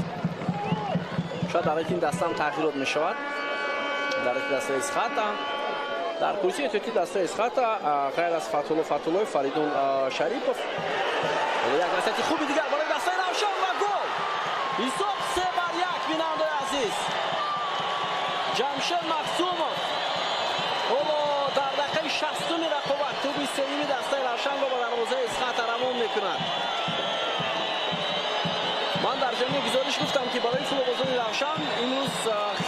Шояд дар ин даста ҳам тағйирот мешавад. Дар дастаи Эсхата, дар курсии эҳтиётии дастаи Эсхата ғайр аз Фатулло Фатуллоев, Фаридун Шарипов. Як расати хуби дигар барои дастаи Равшан ва гол! Ҳисоб 3-1, бинандаи азиз. Ҷамшед Махсумов ҳоло дар дақиқаи 60-уми рақобат тӯби сеюми дастаи Равшанро ба дарвозаи Эсхата равон мекунад. Ман дар ҷамъи гузориш гуфтам, ки барои футболбозони Равшан имрӯз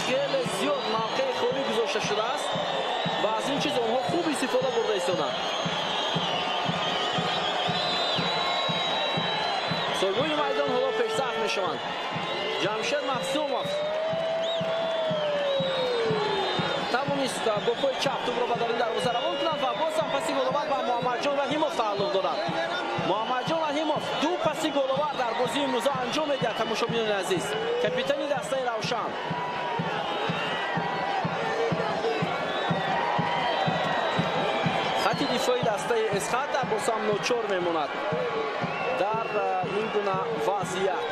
хеле зиёд гузошта шудааст ва аз ин чиз онҳо хуб истифода бурда истоданд. Соҳибони майдон ҳоло пешсаф мешаванд. Ҷамшед Махсумов тавонист бо пои чап тӯбро ба даруни дарвоза равон кунад ва боз ҳам паси головар ба Муҳаммадҷон Раҳимов тааллуқ дорад. Муҳаммадҷон Раҳимов ду паси головар дар бозии имрӯза анҷом медиҳад. Тамошобинони азиз, капитани дастаи Равшан. Хати дифои дастаи Эсхата боз ҳам ночор мемонад дар ин гуна вазъият.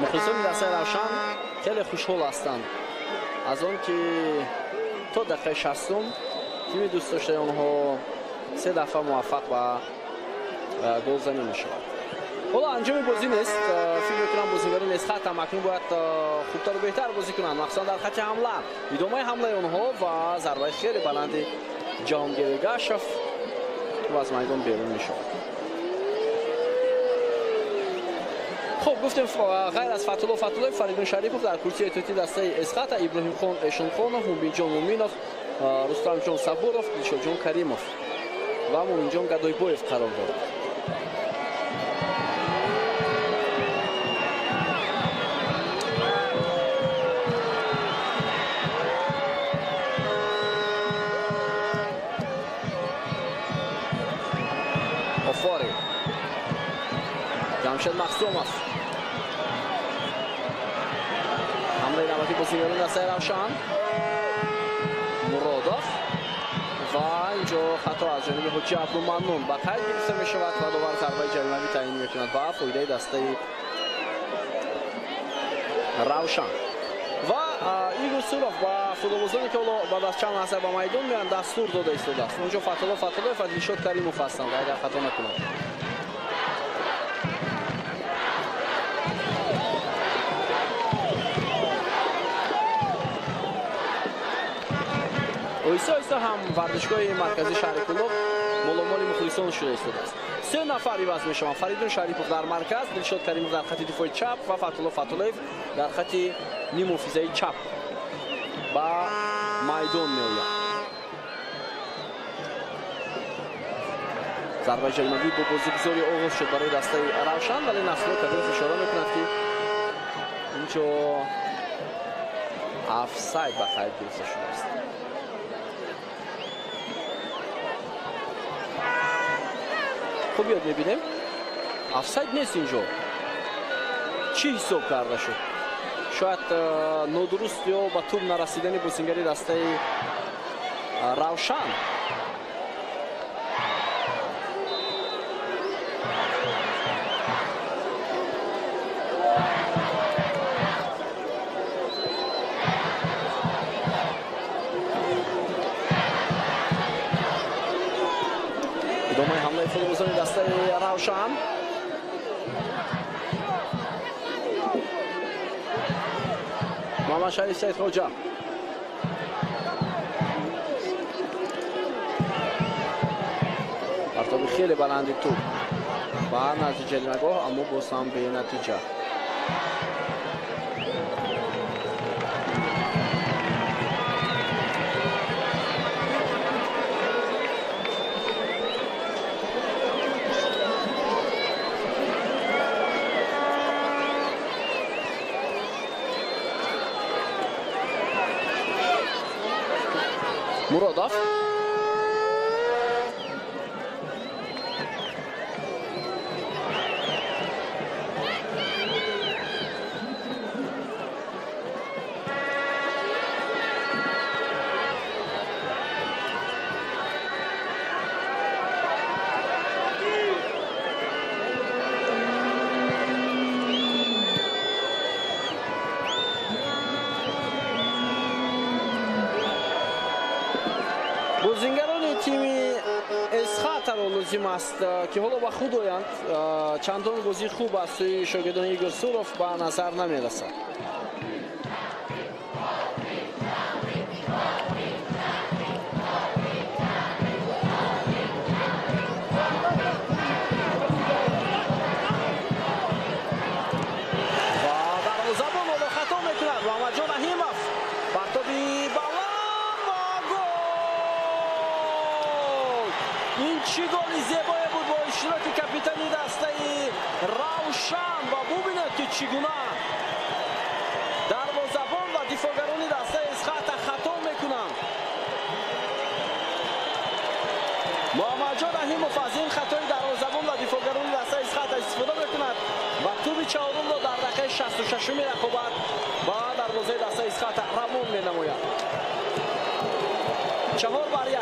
Мухлисони дастаи Равшан хеле хушҳол ҳастанд аз он ки то дақиқаи 60 тими дӯстдоштаи онҳо се дафъа муваффақ ба голзанӣ мешавад. Ҳоло анҷоми бозӣ нест. Фикр мекунам бозигарони Эсхата ҳам акнун бояд хубтару беҳтар бозӣ кунанд, махсусан дар хати ҳамла. Идомаи ҳамлаи онҳо ва зарбаи хеле баланди Ҷаҳонгир Эргашев аз майдон берун мешавад. Хуб, гуфтем ғайр аз Фатулло Фатуллоев, Фаридун Шарипов дар курсии эҳтиётии дастаи Эсхата Иброҳимхон Эшонхонов, Мубинҷон Муминов, Рустамҷон Сабуров, Дилшодҷон Каримов ва Муминҷон Гадойбоев қарор доранд. Офори Ҷамшед Махсумов. Ҳамлаи навбатии бозигарони дастаи Равшан. Муродов ва инҷо хато аз ҷониби Ҳоҷи Абдуманнун ба қайд гирифта мешавад ва довар зарбаи ҷаримавӣ таъин мекунад ба фоидаи дастаи Равшан. Ва Игор Суров ба футболбозоне ки ҳоло баъд аз чанд лаҳза ба майдон меоянд дастур дода истодааст. Онҷо Фатулло Фатуллоев ва Дилшод Каримов ҳастанд, агар хато накунам. Оҳиста оҳиста ҳам варзишгоҳи марказии шаҳри Кӯлоб моломоли мухлисон шуда истодааст. Се нафар иваз мешаванд. Фаридун Шарипов дар марказ, Дилшод Каримов дар хати дифои чап ва Фатулло Фатуллоев дар хати ниммуҳофизаи чап ба майдон меояд. Зарбаи ҷаримавӣ бо бозигузорӣ оғоз шуд барои дастаи Равшан, вале Насрулло Кабиров ишора мекунад, ки инҷо офсайд ба қайд гирифта шудааст. Хуб, ёд мебинем, офсайд нест инҷо. Чӣ ҳисоб карда шуд? Шояд нодуруст ё ба тӯб нарасидани бозингари дастаи Равшан. Идомаи ҳамлаи футболбозони дастаи Равшан. Муҳаммад Шариф Саидхоҷа. Партоби хеле баланди тӯб ба назди ҷаримагоҳ, аммо боз ҳам бенатиҷа. Муродов. Эсхатаро лозим аст, ки ҳоло ба худ оянд. Чандон бозии хуб аз сӯи шогирдони Игор Суров ба назар намерасад. Ва дарвозабон ҳоло хато мекунад. Муҳаммадҷон Раҳимов, партоби баланд ва гол! Ин чӣ голи зебое буд бо иштироки капитани дастаи Равшан! Ва бубинед, ки чӣ гуна дарвозабон ва дифоъгарони дастаи Эсхата хато мекунанд. Муҳаммадҷон Раҳимов аз ин хатои дарвозабон ва дифоъгарони дастаи Эсхата истифода мекунад ва туби чаҳорумро дар дақиқаи 66-уми рақобат ба дарвозаи дастаи Эсхата равон менамояд. 4-1.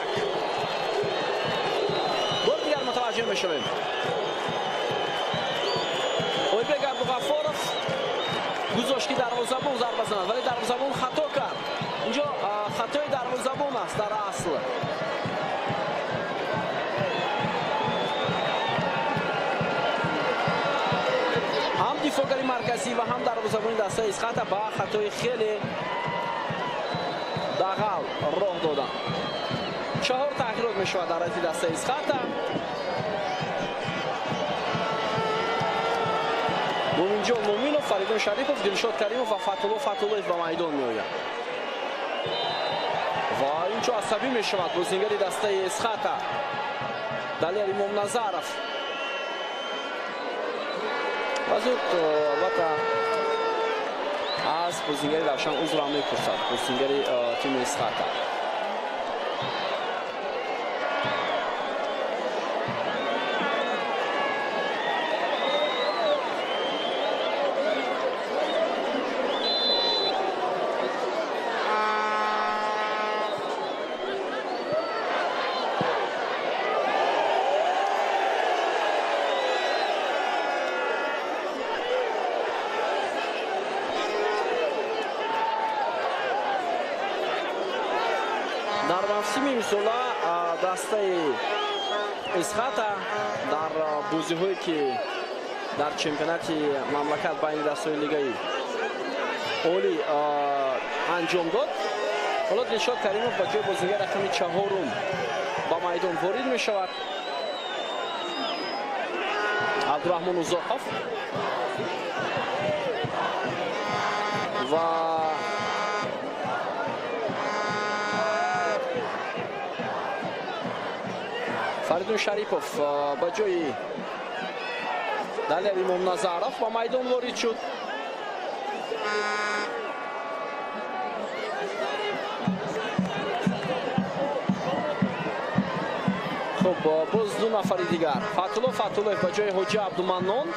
Бор дигар мутаваҷҷеҳ мешавем. Ойбек Абдуғаффоров гузошт, ки дарвозабон зарба занад, вале дарвозабон хато кард. Инҷо хатои дарвозабон аст дар асл. Ҳам дифоъгари марказӣ ва ҳам дарвозабони дастаи Эсхата ба хатои хеле дағал роҳ доданд. Чаҳор тағйирот мешавад дар ҳайати дастаи Эсхата. Муминҷон Муминов, Фаридун Шарипов, Дилшод Каримов ва Фатулло Фатуллоев ба майдон меоянд. Ва инчо асабӣ мешавад бозингари дастаи Эсхата Далер Имомназаров. Ва зуд, албатта, аз бозингари Равшан узрам мепурсад, бозингари тими Эсхата. Дар мавсими имсола дастаи Эсхата дар бозиҳое, ки дар чемпионати мамлакат байни дастаҳои лигаи олӣ анҷом дод, ҳоло Дилшод Каримов ба ҷои бозингар рақами чаҳорум ба майдон ворид мешавад. Абдураҳмон Узоқов ва Фаридун Шарипов ба ҷои Далер Имомназаров ба майдон ворид шуд. Хуб, боз ду нафари дигар. Фатулло Фатуллоев ба ҷои Ҳоҷи Абдуманнон.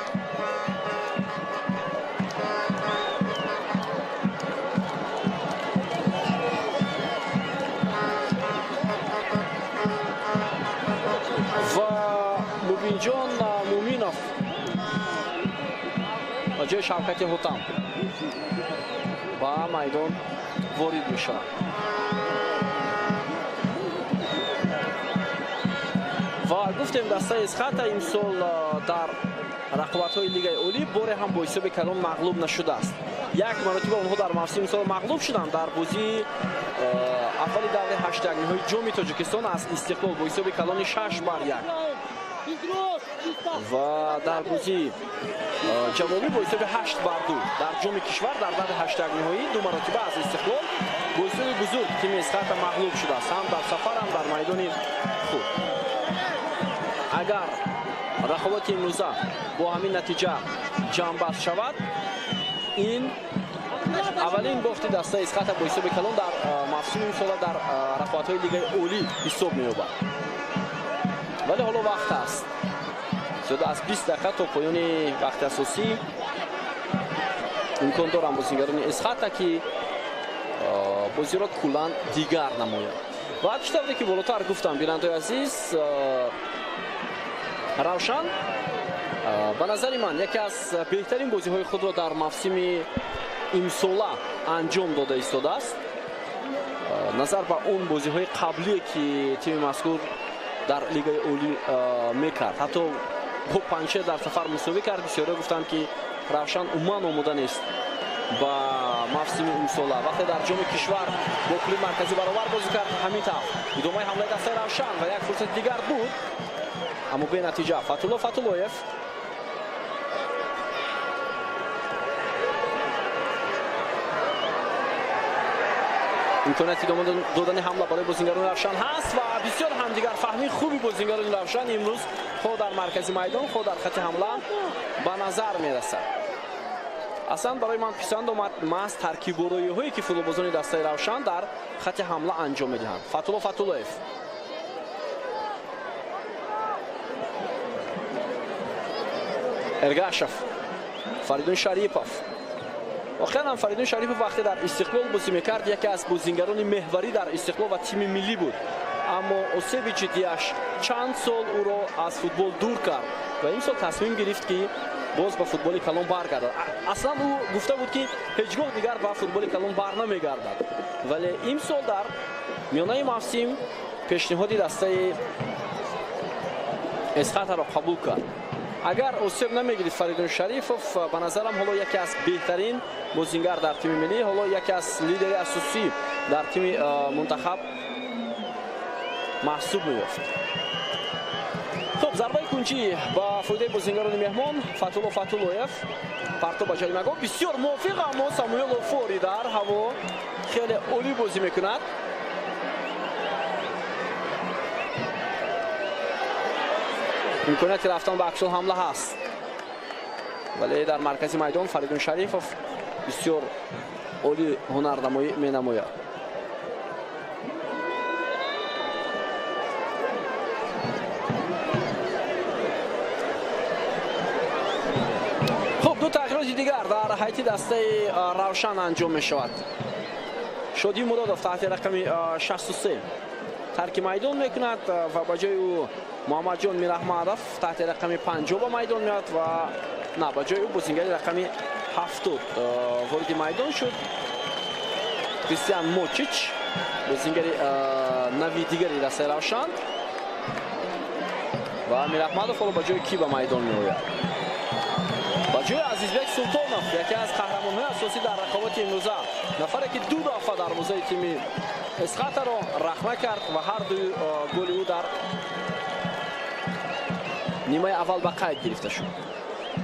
Ва Мубинҷон Муминов ба ҷои Шавкати Ҳутам ба майдон ворид мешавад. Ва гуфтем, дастаи Эсхата имсол дар рақобатҳои лигаи олӣ боре ҳам бо ҳисоби калон мағлуб нашудааст. Як маротиба онҳо дар мавсими имсол мағлуб шуданд дар бозии аввали даври ҳаштякниҳои ҷоми Тоҷикистон аз Истиқлол бо ҳисоби калони 6-1 ва дар бозии ҷавобӣ бо ҳисоби 8-2 дар ҷоми кишвар дар даври ҳаштякниҳоӣ ду маротиба аз Истиқлол бо ҳисоби бузург тими Эсхата мағлуб шудааст, ҳам дар сафар, ҳам дар майдони худ. Агар рақобати имрӯза бо ҳамин натиҷа ҷамъбаст шавад, ин аввалин бохти дастаи Эсхата бо ҳисоби калон дар мавсими имсола дар рақобатҳои лигаи олӣ ҳисоб меёбад. Вале ҳоло вақт аст, зиёда аз 20 дақиқа то поёни вақти асосӣ. Имкон доранд бозигарони Эсхата, ки бозиро куллан дигар намоянд. Ва чӣ тавре ки болотар гуфтам, бинандаои азиз, Равшан ба назари ман яке аз беҳтарин бозиҳои худро дар мавсими имсола анҷом дода истодааст, назар ба он бозиҳои қаблие, ки тими мазкур Дар лигаи олӣ мекард, ҳатто бо Панҷшер дар сафар мусовӣ кард. Бисёриҳо гуфтанд, ки Равшан умуман омода нест ба мавсими имсола. Вақте дар ҷоми кишвар бо клуби марказӣ баробар бозӣ кард, ҳамин тавр. Идомаи ҳамлаи дастаи Равшан ва як фурсати дигар буд, аммо бенатиҷа. Фатулло Фатуллоев имконияти идома додани ҳамла барои бозингарони Равшан ҳаст ва бисёр ҳамдигарфаҳмии хуби бозингарони Равшан имрӯз хо дар маркази майдон, хо дар хати ҳамла ба назар мерасад. Аслан барои ман писанд омад маҳз таркибороиҳое, ки футболбозони дастаи Равшан дар хати ҳамла анҷом медиҳанд. Фатулло Фатуллоев Эргашев, Фаридун Шарипов. Воқеан ҳам Фаридун Шарипов вақте дар Истиқлол бозӣ мекард, яке аз бозингарони меҳварӣ дар Истиқлол ва тими миллӣ буд, аммо осеби ҷиддиаш чанд сол ӯро аз футбол дур кард ва имсол тасмим гирифт, ки боз ба футболи калон баргардад. Аслан ӯ гуфта буд, ки ҳеҷ гоҳ дигар ба футболи калон бар намегардад, вале имсол дар миёнаи мавсим пешниҳоди дастаи Эсхатаро қабул кард. Агар осеб намегирифт Фаридун Шарифов, ба назарам, ҳоло яке аз беҳтарин бозингар дар тими миллӣ, ҳоло яке аз лидери асосӣ дар тими мунтахаб маҳсуб меёфт. Хуб, зарбаи кунҷӣ ба фоидаи бозингарони меҳмон. Фатулло Фатуллоев парто ба ҷаримагоҳ бисёр мувофиқ, аммо Самуэл Офори дар ҳаво хеле олӣ бозӣ мекунад. Имконияти рафтан ба аксул ҳамла ҳаст, вале дар маркази майдон Фаридун Шарифов бисёр олӣ ҳунарнамоӣ менамояд. Хуб, ду тағйироти дигар дар ҳайати дастаи Равшан анҷом мешавад. Шодӣ Муродов таҳти рақами 63 тарки майдон мекунад ва ба ҷои ӯ Муҳаммадҷон Мираҳмадов таҳти рақами 50 ба майдон меояд ва на, ба ҷои ӯ бозингари рақами 70 вориди майдон шуд. Кристиан Мочич, бозингари нави дигари дастаи Равшан, ва Мираҳмадов ҳоло ба ҷои кӣ ба майдон меояд? Ба ҷои Азизбек Султонов, яке аз қаҳрамонҳои асосӣ дар рақобати имрӯза, нафаре ки ду дафъа дарвозаи тими Эсхатаро рахна кард ва ҳар ду голи ӯ дар нимаи аввал ба қайд гирифта шуд.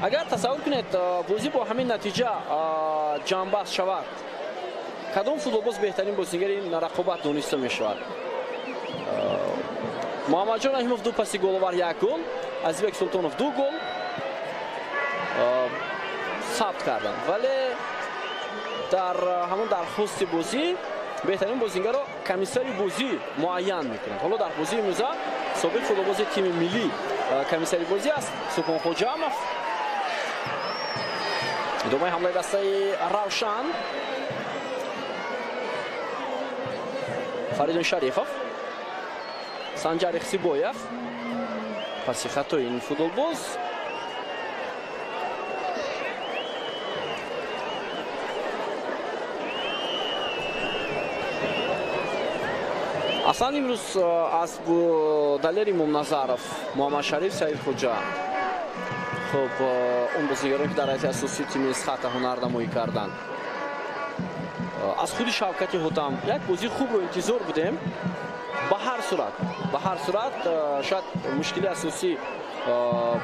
Агар тасаввур кунед, бозӣ бо ҳамин натиҷа ҷамъбаст шавад, кадом футболбоз беҳтарин бозингари ин рақобат дониста мешавад? Муҳаммадҷон Раҳимов ду паси головар, як гол, Азизбек Султонов ду гол сабт карданд, вале дар ҳамон дархости бозӣ беҳтарин бозингарро комиссари бозӣ муайян мекунад. Ҳоло дар бозии имрӯза собиқ футболбози тими миллӣ комиссари бозӣ аст Субҳон Хоҷамов. Идомаи ҳамлаи дастаи Равшан. Фаридун Шарифов, Санҷар Ихсибоев, паси хатои ин футболбоз. Аслан имрӯз аз Далери Мумназаров, Муҳаммадшариф Саидхоҷа, хуб, он бозигароне, ки дар ҳайати асосии тими Эсхата ҳунарнамоӣ карданд, аз худи Шавкати Ҳотам як бозии хубро интизор будем. Ба ҳар сурат, шояд мушкили асосӣ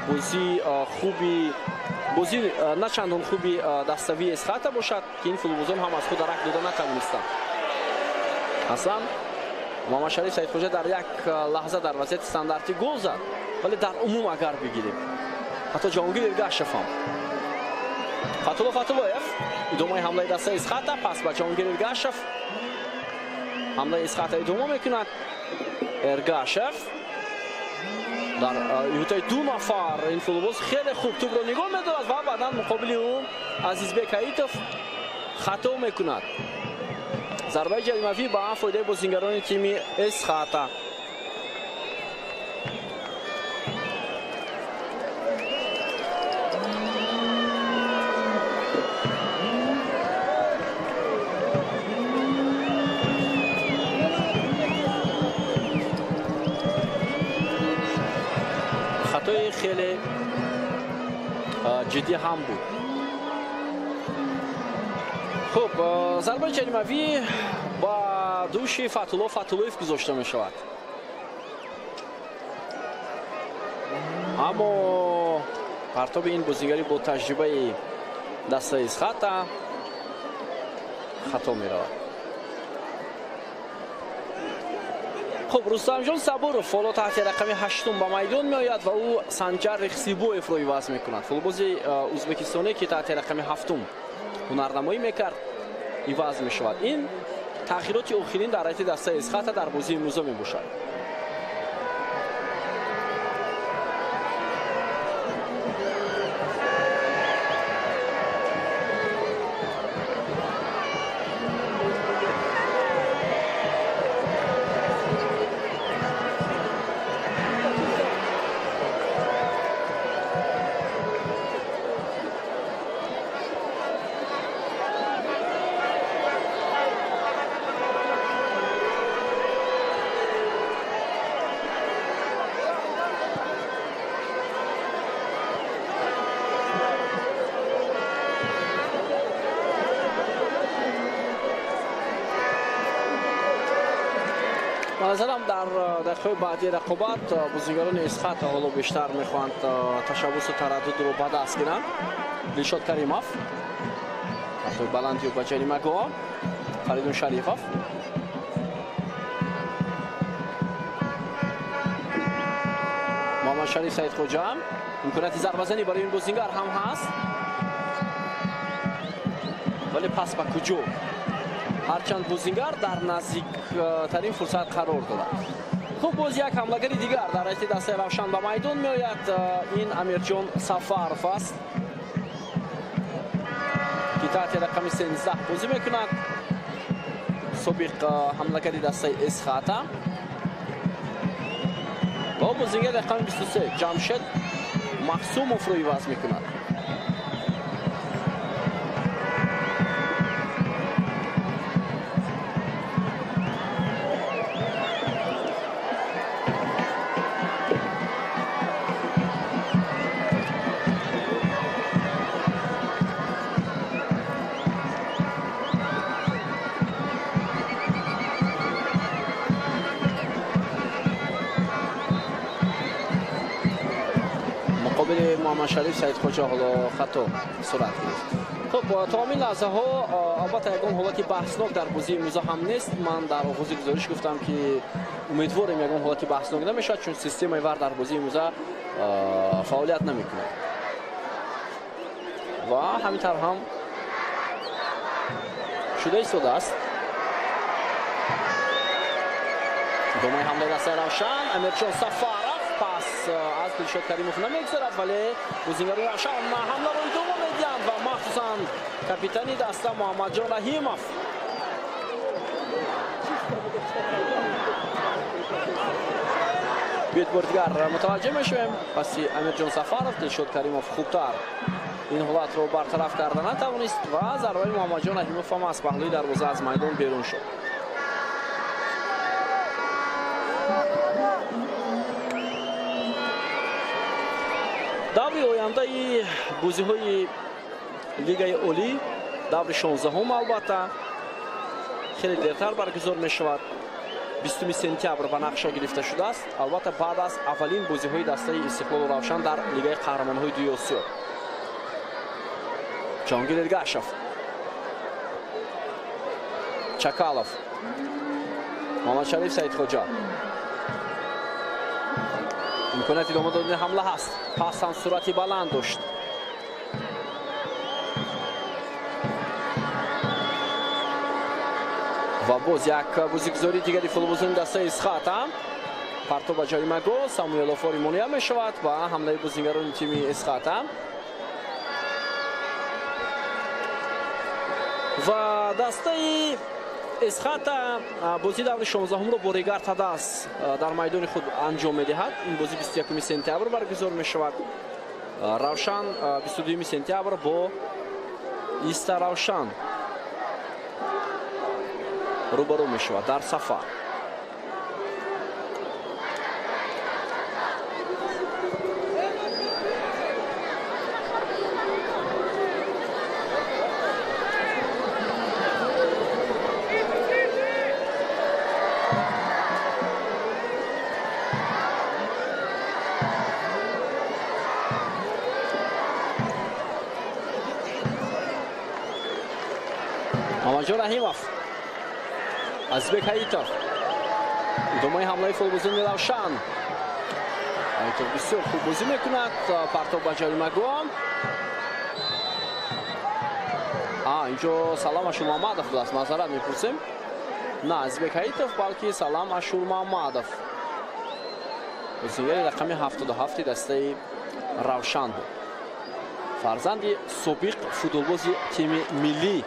бозии хуби бозӣ на чандон хуби даставии Эсхата бошад, ки ин футболбозон ҳам аз худ дарак дода натавонистанд. Аслан Муҳаммадшариф Саидхоҷа дар як лаҳза дар вазъияти стандартӣ гол зад, вале дар умум агар бигирем, ҳатто Ҷаҳонгир Эргашев ҳам. Фатулло Фатуллоев, идомаи ҳамлаи дастаи Эсхата, пас ба Ҷаҳонгир Эргашев. Ҳамлаи Эсхата идома мекунад. Эргашев дар иҳотаи ду нафар, ин футболбоз хеле хуб тӯбро нигоҳ медорад ва баъдан муқобили ӯ Азизбек Аитов хато мекунад. Зарбаи ҷаримавӣ ба фоидаи бозингарони тими Эсхата. Хатои хеле ҷиддӣ ҳам буд. Хуб, зарбаи ҷаримавӣ ба дӯши Фатулло Фатуллоев гузошта мешавад. Аммо партоби ин бозигари бо таҷрибаи дастаи Эсхата хато меравад. Хуб, Рустамҷон Сабуров ҳоло таҳти рақами 8 ба майдон меояд ва ӯ Санҷар Рехсибоевро иваз мекунад. Футболбози ӯзбекистонӣ, ки таҳти рақами 7 ҳунарнамоӣ мекард, иваз мешавад. Ин тағйироти охирин дар ҳайати дастаи Эсхата дар бозии имрӯза мебошад. Назарам дар дақиқаҳои баъдии рақобат бозигарони Эсхата ҳоло бештар мехоҳанд ташаббусу тараддудро ба даст гиранд. Дилшод Каримов партои баландию ба ҷаримагоҳ, Фаридун Шарифов. Муҳаммад Шариф Саидхоҷа. Имконияти зарбазанӣ барои ин бозингар ҳам ҳаст, вале пас ба куҷо? Ҳарчанд бозингар дар наздиктарин фурсат қарор дорад. Хуб, боз як ҳамлагари дигар дар ҳайати дастаи Равшан ба майдон меояд. Ин Амирҷон Сафаров аст, ки таҳти рақами 13 бозӣ мекунад. Собиқ ҳамлагари дастаи Эсхата ва бозингари рақами 23 Ҷамшед Махсумовро иваз мекунад. Муҳаммад Шариф Саидхоҷа ҳоло хато сурат гирифт. Хуб, то ҳамин лаҳзаҳо албатта ягон ҳолати баҳснок дар бозии имрӯза ҳам нест. Ман дар оғози гузориш гуфтам, ки умедворем ягон ҳолати баҳснок намешавад, чун системаи ВАР дар бозии имрӯза фаъолият намекунад. Ва ҳамин тавр ҳам шуда истодааст. Идомаи ҳамлаи дастаи Равшан, Амирҷон Сафаров пас аз Дилшод Каримов намегузарад, вале бозингарони Равшан ҳамларо идома медиҳанд ва махсусан капитани даста Муҳаммадҷон Раҳимов. Биёед бори дигар мутаваҷҷеҳ мешавем. Паси Амирҷон Сафаров Дилшод Каримов хубтар ин ҳолатро бартараф карда натавонист ва зарбаи Муҳаммадҷон Раҳимов ҳам аз паҳлӯи дарвоза аз майдон берун шуд. Даври ояндаи бозиҳои Лигаи Олӣ, даври 16-ум албатта хеле дертар баргузор мешавад. 20 сентябр ба нақша гирифта шудааст, албатта баъд аз аввалин бозиҳои дастаи Истиқлолу Равшан дар Лигаи қаҳрамонҳои дуюми Осиё. Ҷонгир Эргашев, Чакалов, Муҳаммадшариф Саидхоҷа. Имконияти идома додани ҳамла ҳаст. Пас ҳам суръати баланд дошт. Ва боз як бозигузории дигари футболбозони дастаи Эсхата. Партоб ба ҷаримагоҳ, Самуэлов ҳимоя мешавад ва ҳамлаи бозингарони тими Эсхата. Ва дастаи Эсхата бозии даври 16-умро бо Регар Тадас дар майдони худ анҷом медиҳад. Ин бозӣ 21 сентябр баргузор мешавад. Равшан 22 сентябр бо Иста Равшан рӯбарӯ мешавад дар сафар. Мамаджон Раҳимов, Азизбек Ҳаитов. Идомаи ҳамлаи футболбозони Равшан. Ҳаитов бисёр хуб бозӣ мекунад. Партоб ба ҷаримагоҳ. Инҷо Салам Ашурмамадов будааст. Маъзарат мепурсем. На Азизбек Ҳаитов, балки Салам Ашурмамадов. Бозигари рақами 77 дастаи Равшан буд. Фарзанди собиқ футболбози тими миллӣ,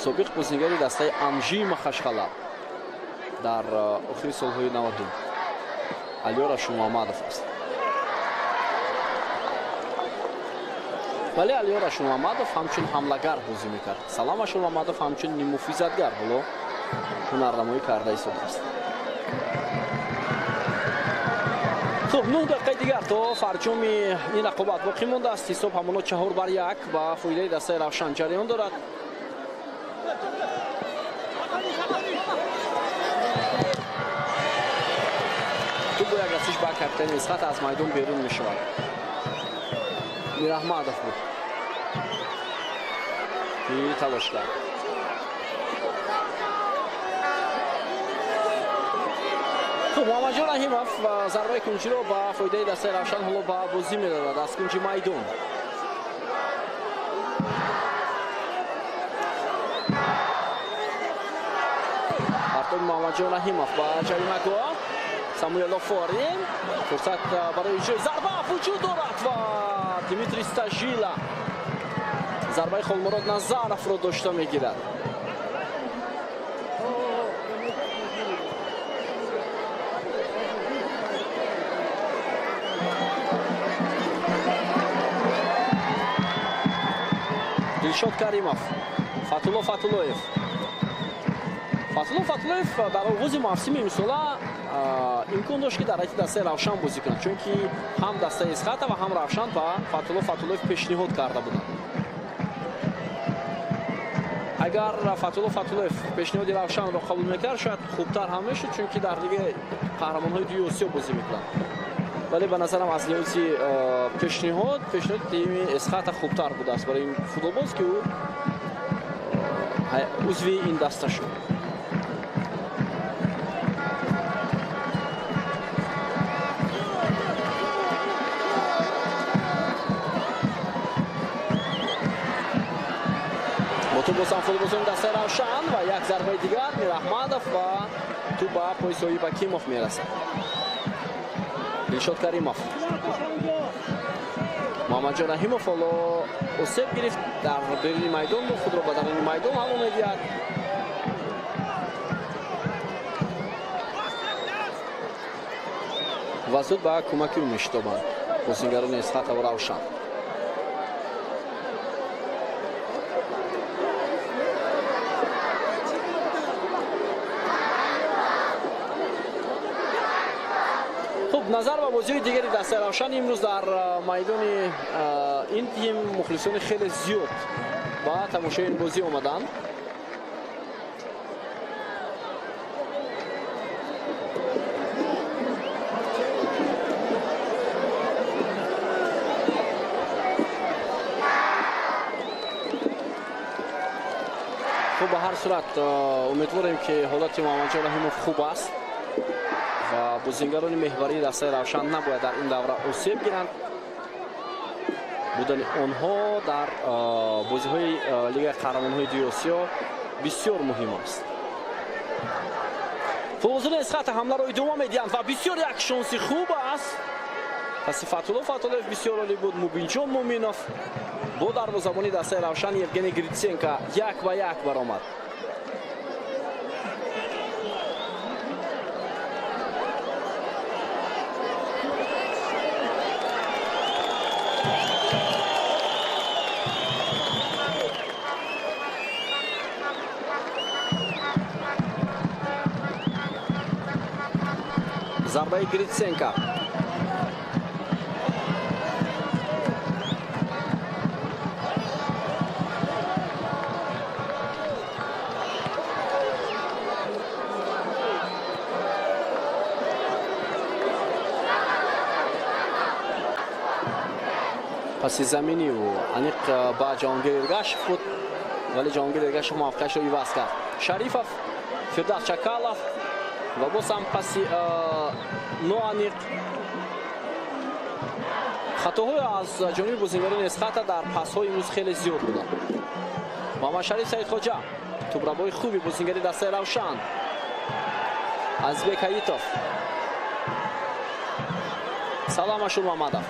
собиқ бозигари дастаи Анжи Махашқала дар охири солҳои 90 Алиёр Ашурмамадов аст. Вале Алиёр Ашурмамадов ҳамчун ҳамлагар бозӣ мекард. Салам Ашурмамадов ҳамчун ниммуҳофизатгар ҳоло ҳунарнамоӣ карда истодааст. Хуб, 9 дақиқаи дигар то фарҷоми ин рақобат боқӣ мондааст. Ҳисоб ҳамоно 4-1 ба фоидаи дастаи Равшан ҷараён дорад. Тӯб бо як расиш ба капитани Эсхата аз майдон берун мешавад. Мираҳмадов буд ки талош кард. Хуб, Муҳаммадҷон Раҳимов зарбаи кунҷиро ба фоидаи дастаи Равшан ҳоло ба бозӣ медодад аз кунҷи майдон. Партоби Муҳаммадҷон Раҳимов ба ҷаримагоҳ. Самуэл Офори. Фурсат барои иҷрои зарба вуҷуд дорад ва Дмитрий Стажила зарбаи Холмурод Назаровро дошта мегирад. Дилшод Каримов, Фатулло Фатуллоев. Фатулло Фатуллоев дар оғози мавсими имсола имкон дошт, ки дар ҳайати дастаи Равшан бозӣ кунад, чунки ҳам дастаи Эсхата ва ҳам Равшан ба Фатулло Фатуллоев пешниҳод карда буданд. Агар Фатулло Фатуллоев пешниҳоди Равшанро қабул мекард, шояд хубтар ҳам мешуд, чунки дар лигаи қаҳрамонҳои дуюми Осиё бозӣ мекунад. Вале ба назарам аз лиҳози пешниҳод тими Эсхата хубтар будааст барои ин футболбоз, ки ӯ узви ин даста шуд. Бо тӯб бозам футболбозони дастаи Равшан ва як зарбаи дигар Мираҳмадов ва тӯб ба пои Соҳиб Ҳакимов мерасад. Дилшод Каримов. Муҳаммадҷон Раҳимов ҳоло осеб гирифт дар беруни майдон, худро ба даруни майдон ҳаво медиҳад. Ва зуд ба кӯмаки ӯ мешитобанд бозигарони Эсхата ва Равшан. Назар ба бозиҳои дигари дастаи Равшан имрӯз дар майдони ин тим мухлисони хеле зиёд ба тамошои ин бозӣ омаданд. Хуб, ба ҳар сурат умедворем, ки ҳолати Муҳаммадҷон Раҳимов хуб аст ва бозингарони меҳварии дастаи Равшан набояд дар ин давра осеб гиранд. Будани онҳо дар бозиҳои лигаи қаҳрамонҳои дуюми Осиё бисёр муҳим аст. Футболбозони Эсхата ҳамларо идома медиҳанд ва бисёр як шонси хуб аст. Паси Фатулло Фатуллоев бисёр олӣ буд. Мубинҷон Муминов бо дарвозабони дастаи Равшан Евгений Гриценко 1-1 баромад. Зарбаи Гриценко. Паси заминӣ ӯ аниқ ба Ҷаҳонгир Эргашев буд. Вале Ҷаҳонгир Эргашев мавқеашро иваз кард. Шарифов, Фирдавс Чакалов ва боз ҳам паси ноаниқ. Хатоҳои аз ҷониби бозингарони Эсхата дар пасҳои имрӯз хеле зиёд буданд. Муҳаммадшариф Саидхоҷа, тӯбрабои хуби бозингари дастаи Равшан. Азизбек Ҳаитов, Салам Ашурмамадов.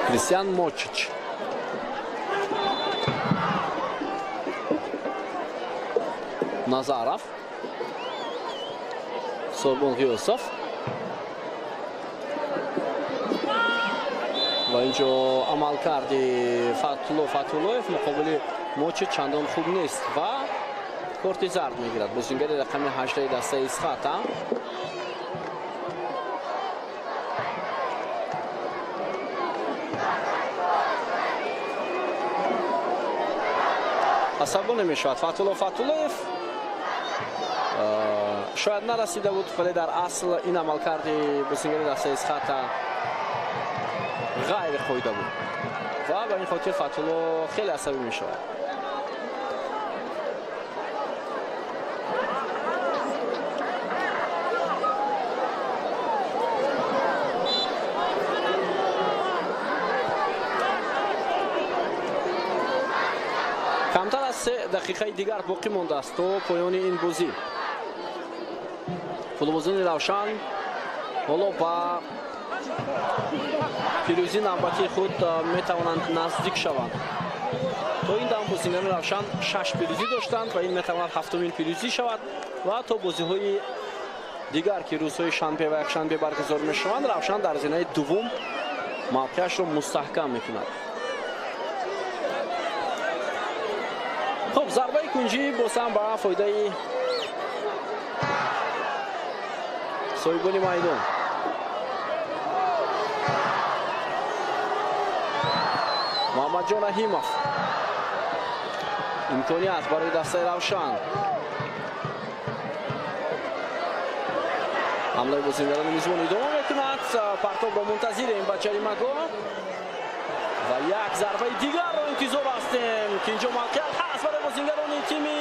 Кристиан Мочич. Назаров. Сорбон Ғиёсов. Ва инҷо амалкарди Фатулло Фатуллоев муқобили Мочич чандон хуб нест ва корти зард мегирад. Бозингари рақами 18 дастаи Исхата. Асабо намешавад. Фатулло Фатуллоев шояд нарасида буд, вале дар асл ин амалкарди бозингари дастаи Исхата ғайриқоида буд ва ба ин хотир Фатулло хеле асабӣ мешавад. Камтар аз 3 дақиқаи дигар боқӣ мондааст то поёни ин бозӣ. Футболбозони Равшан ҳоло ба пирӯзии навбатии худ метавонанд наздик шаванд. То ин дам бозингарони Равшан 6 пирӯзӣ доштанд ва ин метавонад ҳафтумин пирӯзӣ шавад ва то бозиҳои дигар ки рӯзҳои шанбе ва якшанбе баргузор мешаванд, Равшан дар зинаи дуввум мавқеашро мустаҳкам мекунад. Хуб, зарбаи кунҷӣ боз ҳам ба фоидаи соҳибони майдон. Муҳаммадҷон Раҳимов. Имконият барои дастаи Равшан. Ҳамлаи бозингарони мизбон идома мекунад. Партобро мунтазирем ба ҷаримагоҳ ва як зарбаи дигарро интизор ҳастем, ки инҷо мавқеият ҳаст барои бозингарони тими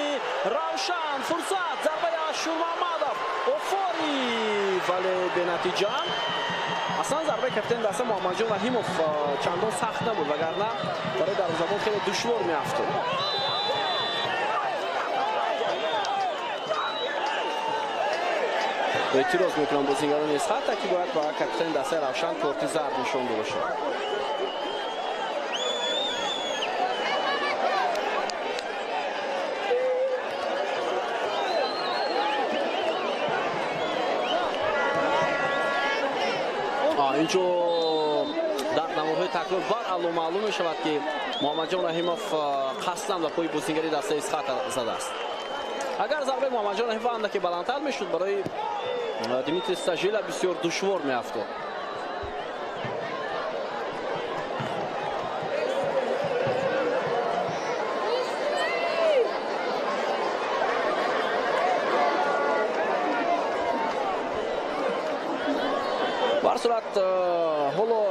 Равшан. Фурсат, зарбаи Ашурмамадов, Офори, вале бенатиҷа. Аслан зарбаи капитани даста Муҳаммадҷон Раҳимов чандон сахт набуд, вагарна барои дарвозабон хеле душвор меафтод. Эътироз мекунанд бозингарони Исхата, ки бояд ба капитани дастаи Равшан корти зард нишон дода шавад. Инҷо дар наворҳои такрор баръало маълум мешавад, ки Муҳаммадҷон Раҳимов қасдан ба пои бозингари дастаи Исхата задааст. Агар зарбаи Муҳаммадҷон Раҳимов андаке баландтар мешуд, барои Дмитрий Стажила бисёр душвор меафтод. Ба ҳар сурат, ҳоло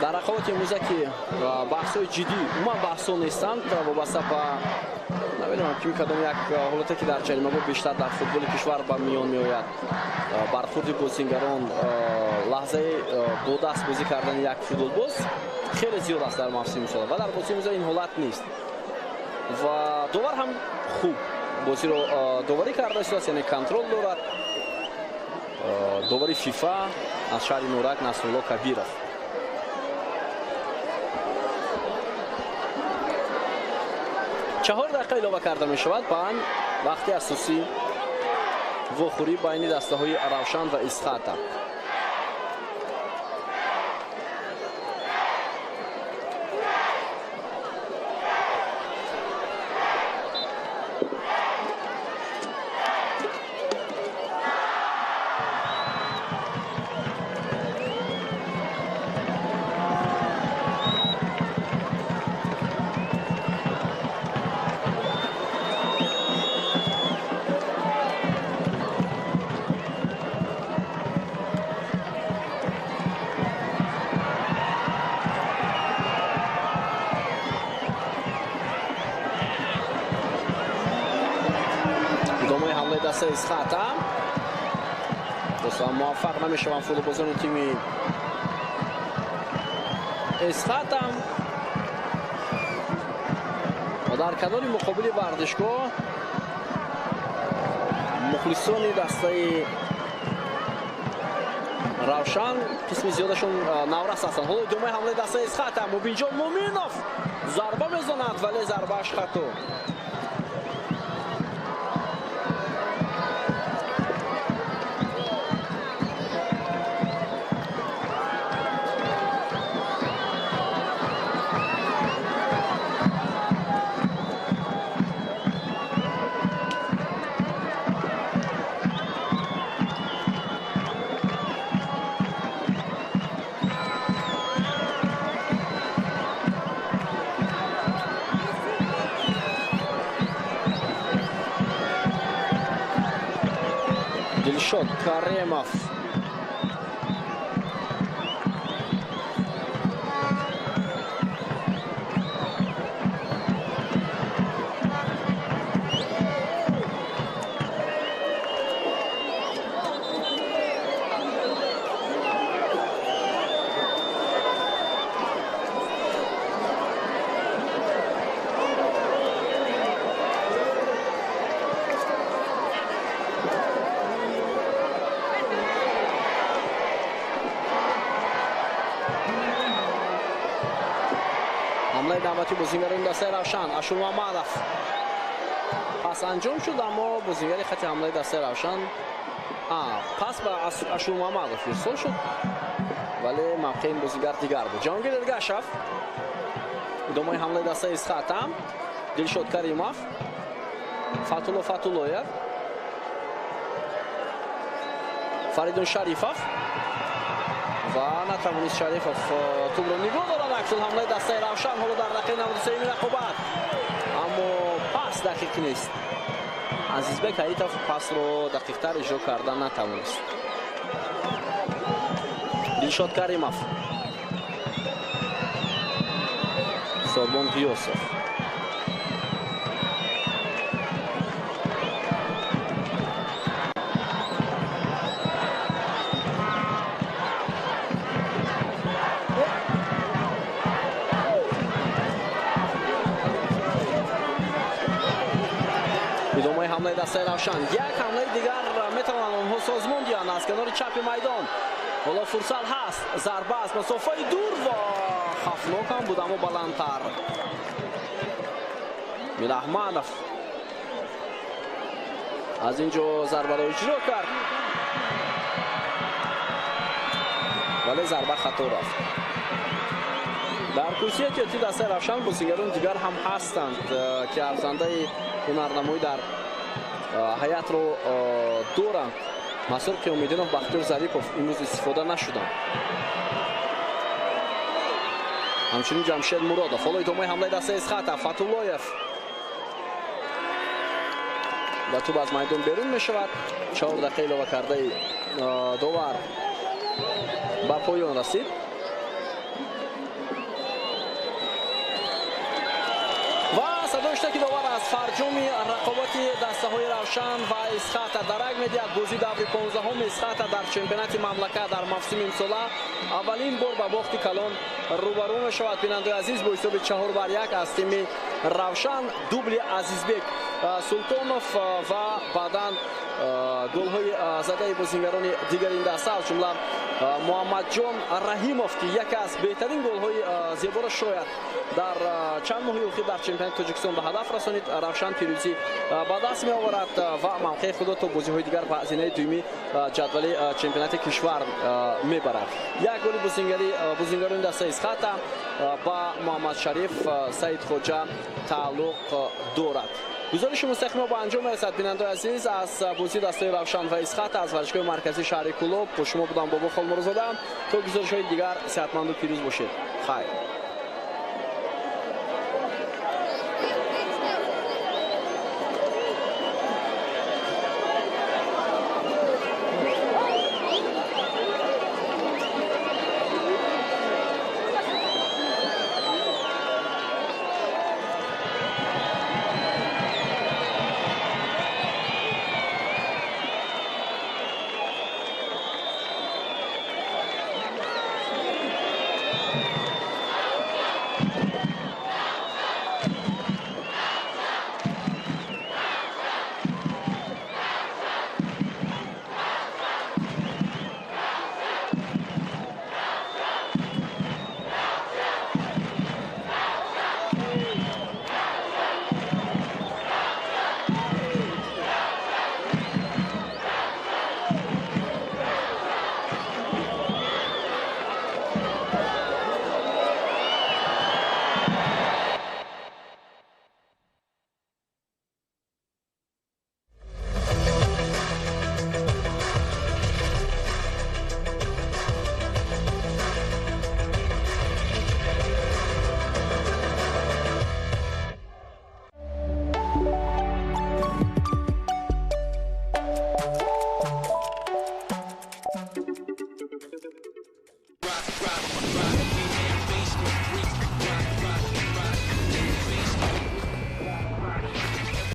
дар рақобати имрӯза, ки баҳсҳои ҷиддӣ умуман баҳсҳо нестанд, вобаста ба намедонам ки кадом як ҳолате ки дар ҷаримагоҳ бештар дар футболи кишвар ба миён меояд, бархурди бозингарон, лаҳзаи бо даст бозӣ кардани як футболбоз хеле зиёд аст дар мавсими имсола ва дар бозии имрӯза ин ҳолат нест ва довар ҳам хуб бозиро доварӣ карда истодааст, яъне контрол дорад. Довари ФИФА аз шаҳри Норак Насрулло Кабиров. 4 дақиқа илова карда мешавад ба вақти асосӣ вохӯрӣ байни дастаҳои Равшан ва Исхата. дастаи Исхата. Боз муваффақ намешаванд футболбозони тими Исхата. Ва дар канори муқобили варзишгоҳ мухлисони дастаи Равшан қисми зиёдашон наврас ҳастанд. Ҳоло идомаи ҳамлаи дастаи Исхата. Мубинҷон Муминов зарба мезанад, вале зарбааш хато. Дилшод Каримов. ҳамлаи навбатии бозигарони дастаи Равшан. Ашурмамадов пас анҷом шуд, аммо бозигари хати ҳамлаи дастаи Равшан пас ба Ашурмамадов ирсол шуд, вале мавқеи ин бозигар дигар буд. Ҷаҳонгир Эргашев. Идомаи ҳамлаи дастаи Исхата. Дилшод Каримов, Фатулло Фатуллоев, Фаридун Шарифов ва натавонист Шарифов тӯбро нигоҳ дорад. Аксул ҳамлаи дастаи Равшан ҳоло дар дақиқаи 93 рақобат, аммо пас дақиқ нест. Азизбек Ҳаитов пасро дақиқтар иҷро карда натавонист. Дилшод Каримов, Сорбон Ғиёсов. Идомаи ҳамлаи дастаи Равшан. Як ҳамлаи дигар метавонанд онҳо созмон диҳанд аз канори чапи майдон. Ҳоло фурсат ҳаст. Зарба аз масофаи дур ва хафнок ҳам буд, аммо баландтар. Мираҳмадов аз ин ҷо зарбаро иҷро кард, вале зарба хато рафт. Дар курсии эҳтиётии дастаи Равшан бозигарон дигар ҳам ҳастанд, ки арзандаи ҳунарнамоӣ дар ҳайатро доранд. Масур Қиёмиддинов, Бахтиёр Зарипов имрӯз истифода нашуданд. Ҳамчунин Ҷамшед Муродов. Ҳоло идомаи ҳамлаи дастаи Исхата. Фатуллоев ба тӯб аз майдон берун мешавад. 4 дақиқа илова кардаи довар ба поён расид. Садои штаки довар аз фарҷоми рақобати дастаҳои Равшан ва Исхата дарак медиҳад. Бозии даври 15-уми Исхата дар чемпионати мамлакат дар мавсими имсола аввалин бор ба бохти калон рӯбарӯ мешавад. Бинандаи азиз, бо ҳисоби 4-1 аз тими Равшан дубли Азизбек Султонов ва баъдан голҳои задаи бозигарони дигари ин даста, аз ҷумла Муҳаммадҷон Раҳимов, ки яке аз беҳтарин голҳои зеборо шояд дар чанд моҳи охир дар чемпионати Тоҷикистон ба ҳадаф расонид, Равшан пирӯзӣ ба даст меоварад ва мавқеи худро то бозиҳои дигар ба зинаи дуюми ҷадвали чемпионати кишвар мебарад. Як голи бозигарони дастаи Исхата ба Муҳаммадшариф Саидхоҷа тааллуқ дорад. Гузориши мустақимо ба анҷом мерасад. Бинандаи азиз, аз бозии дастаи Равшан ва Исхата аз варзишгоҳи марказии шаҳри Кӯлоб бо шумо будам Бобо Холмурозода. То гузоришҳои дигар сеҳатманду пирӯз бошед. Хайр.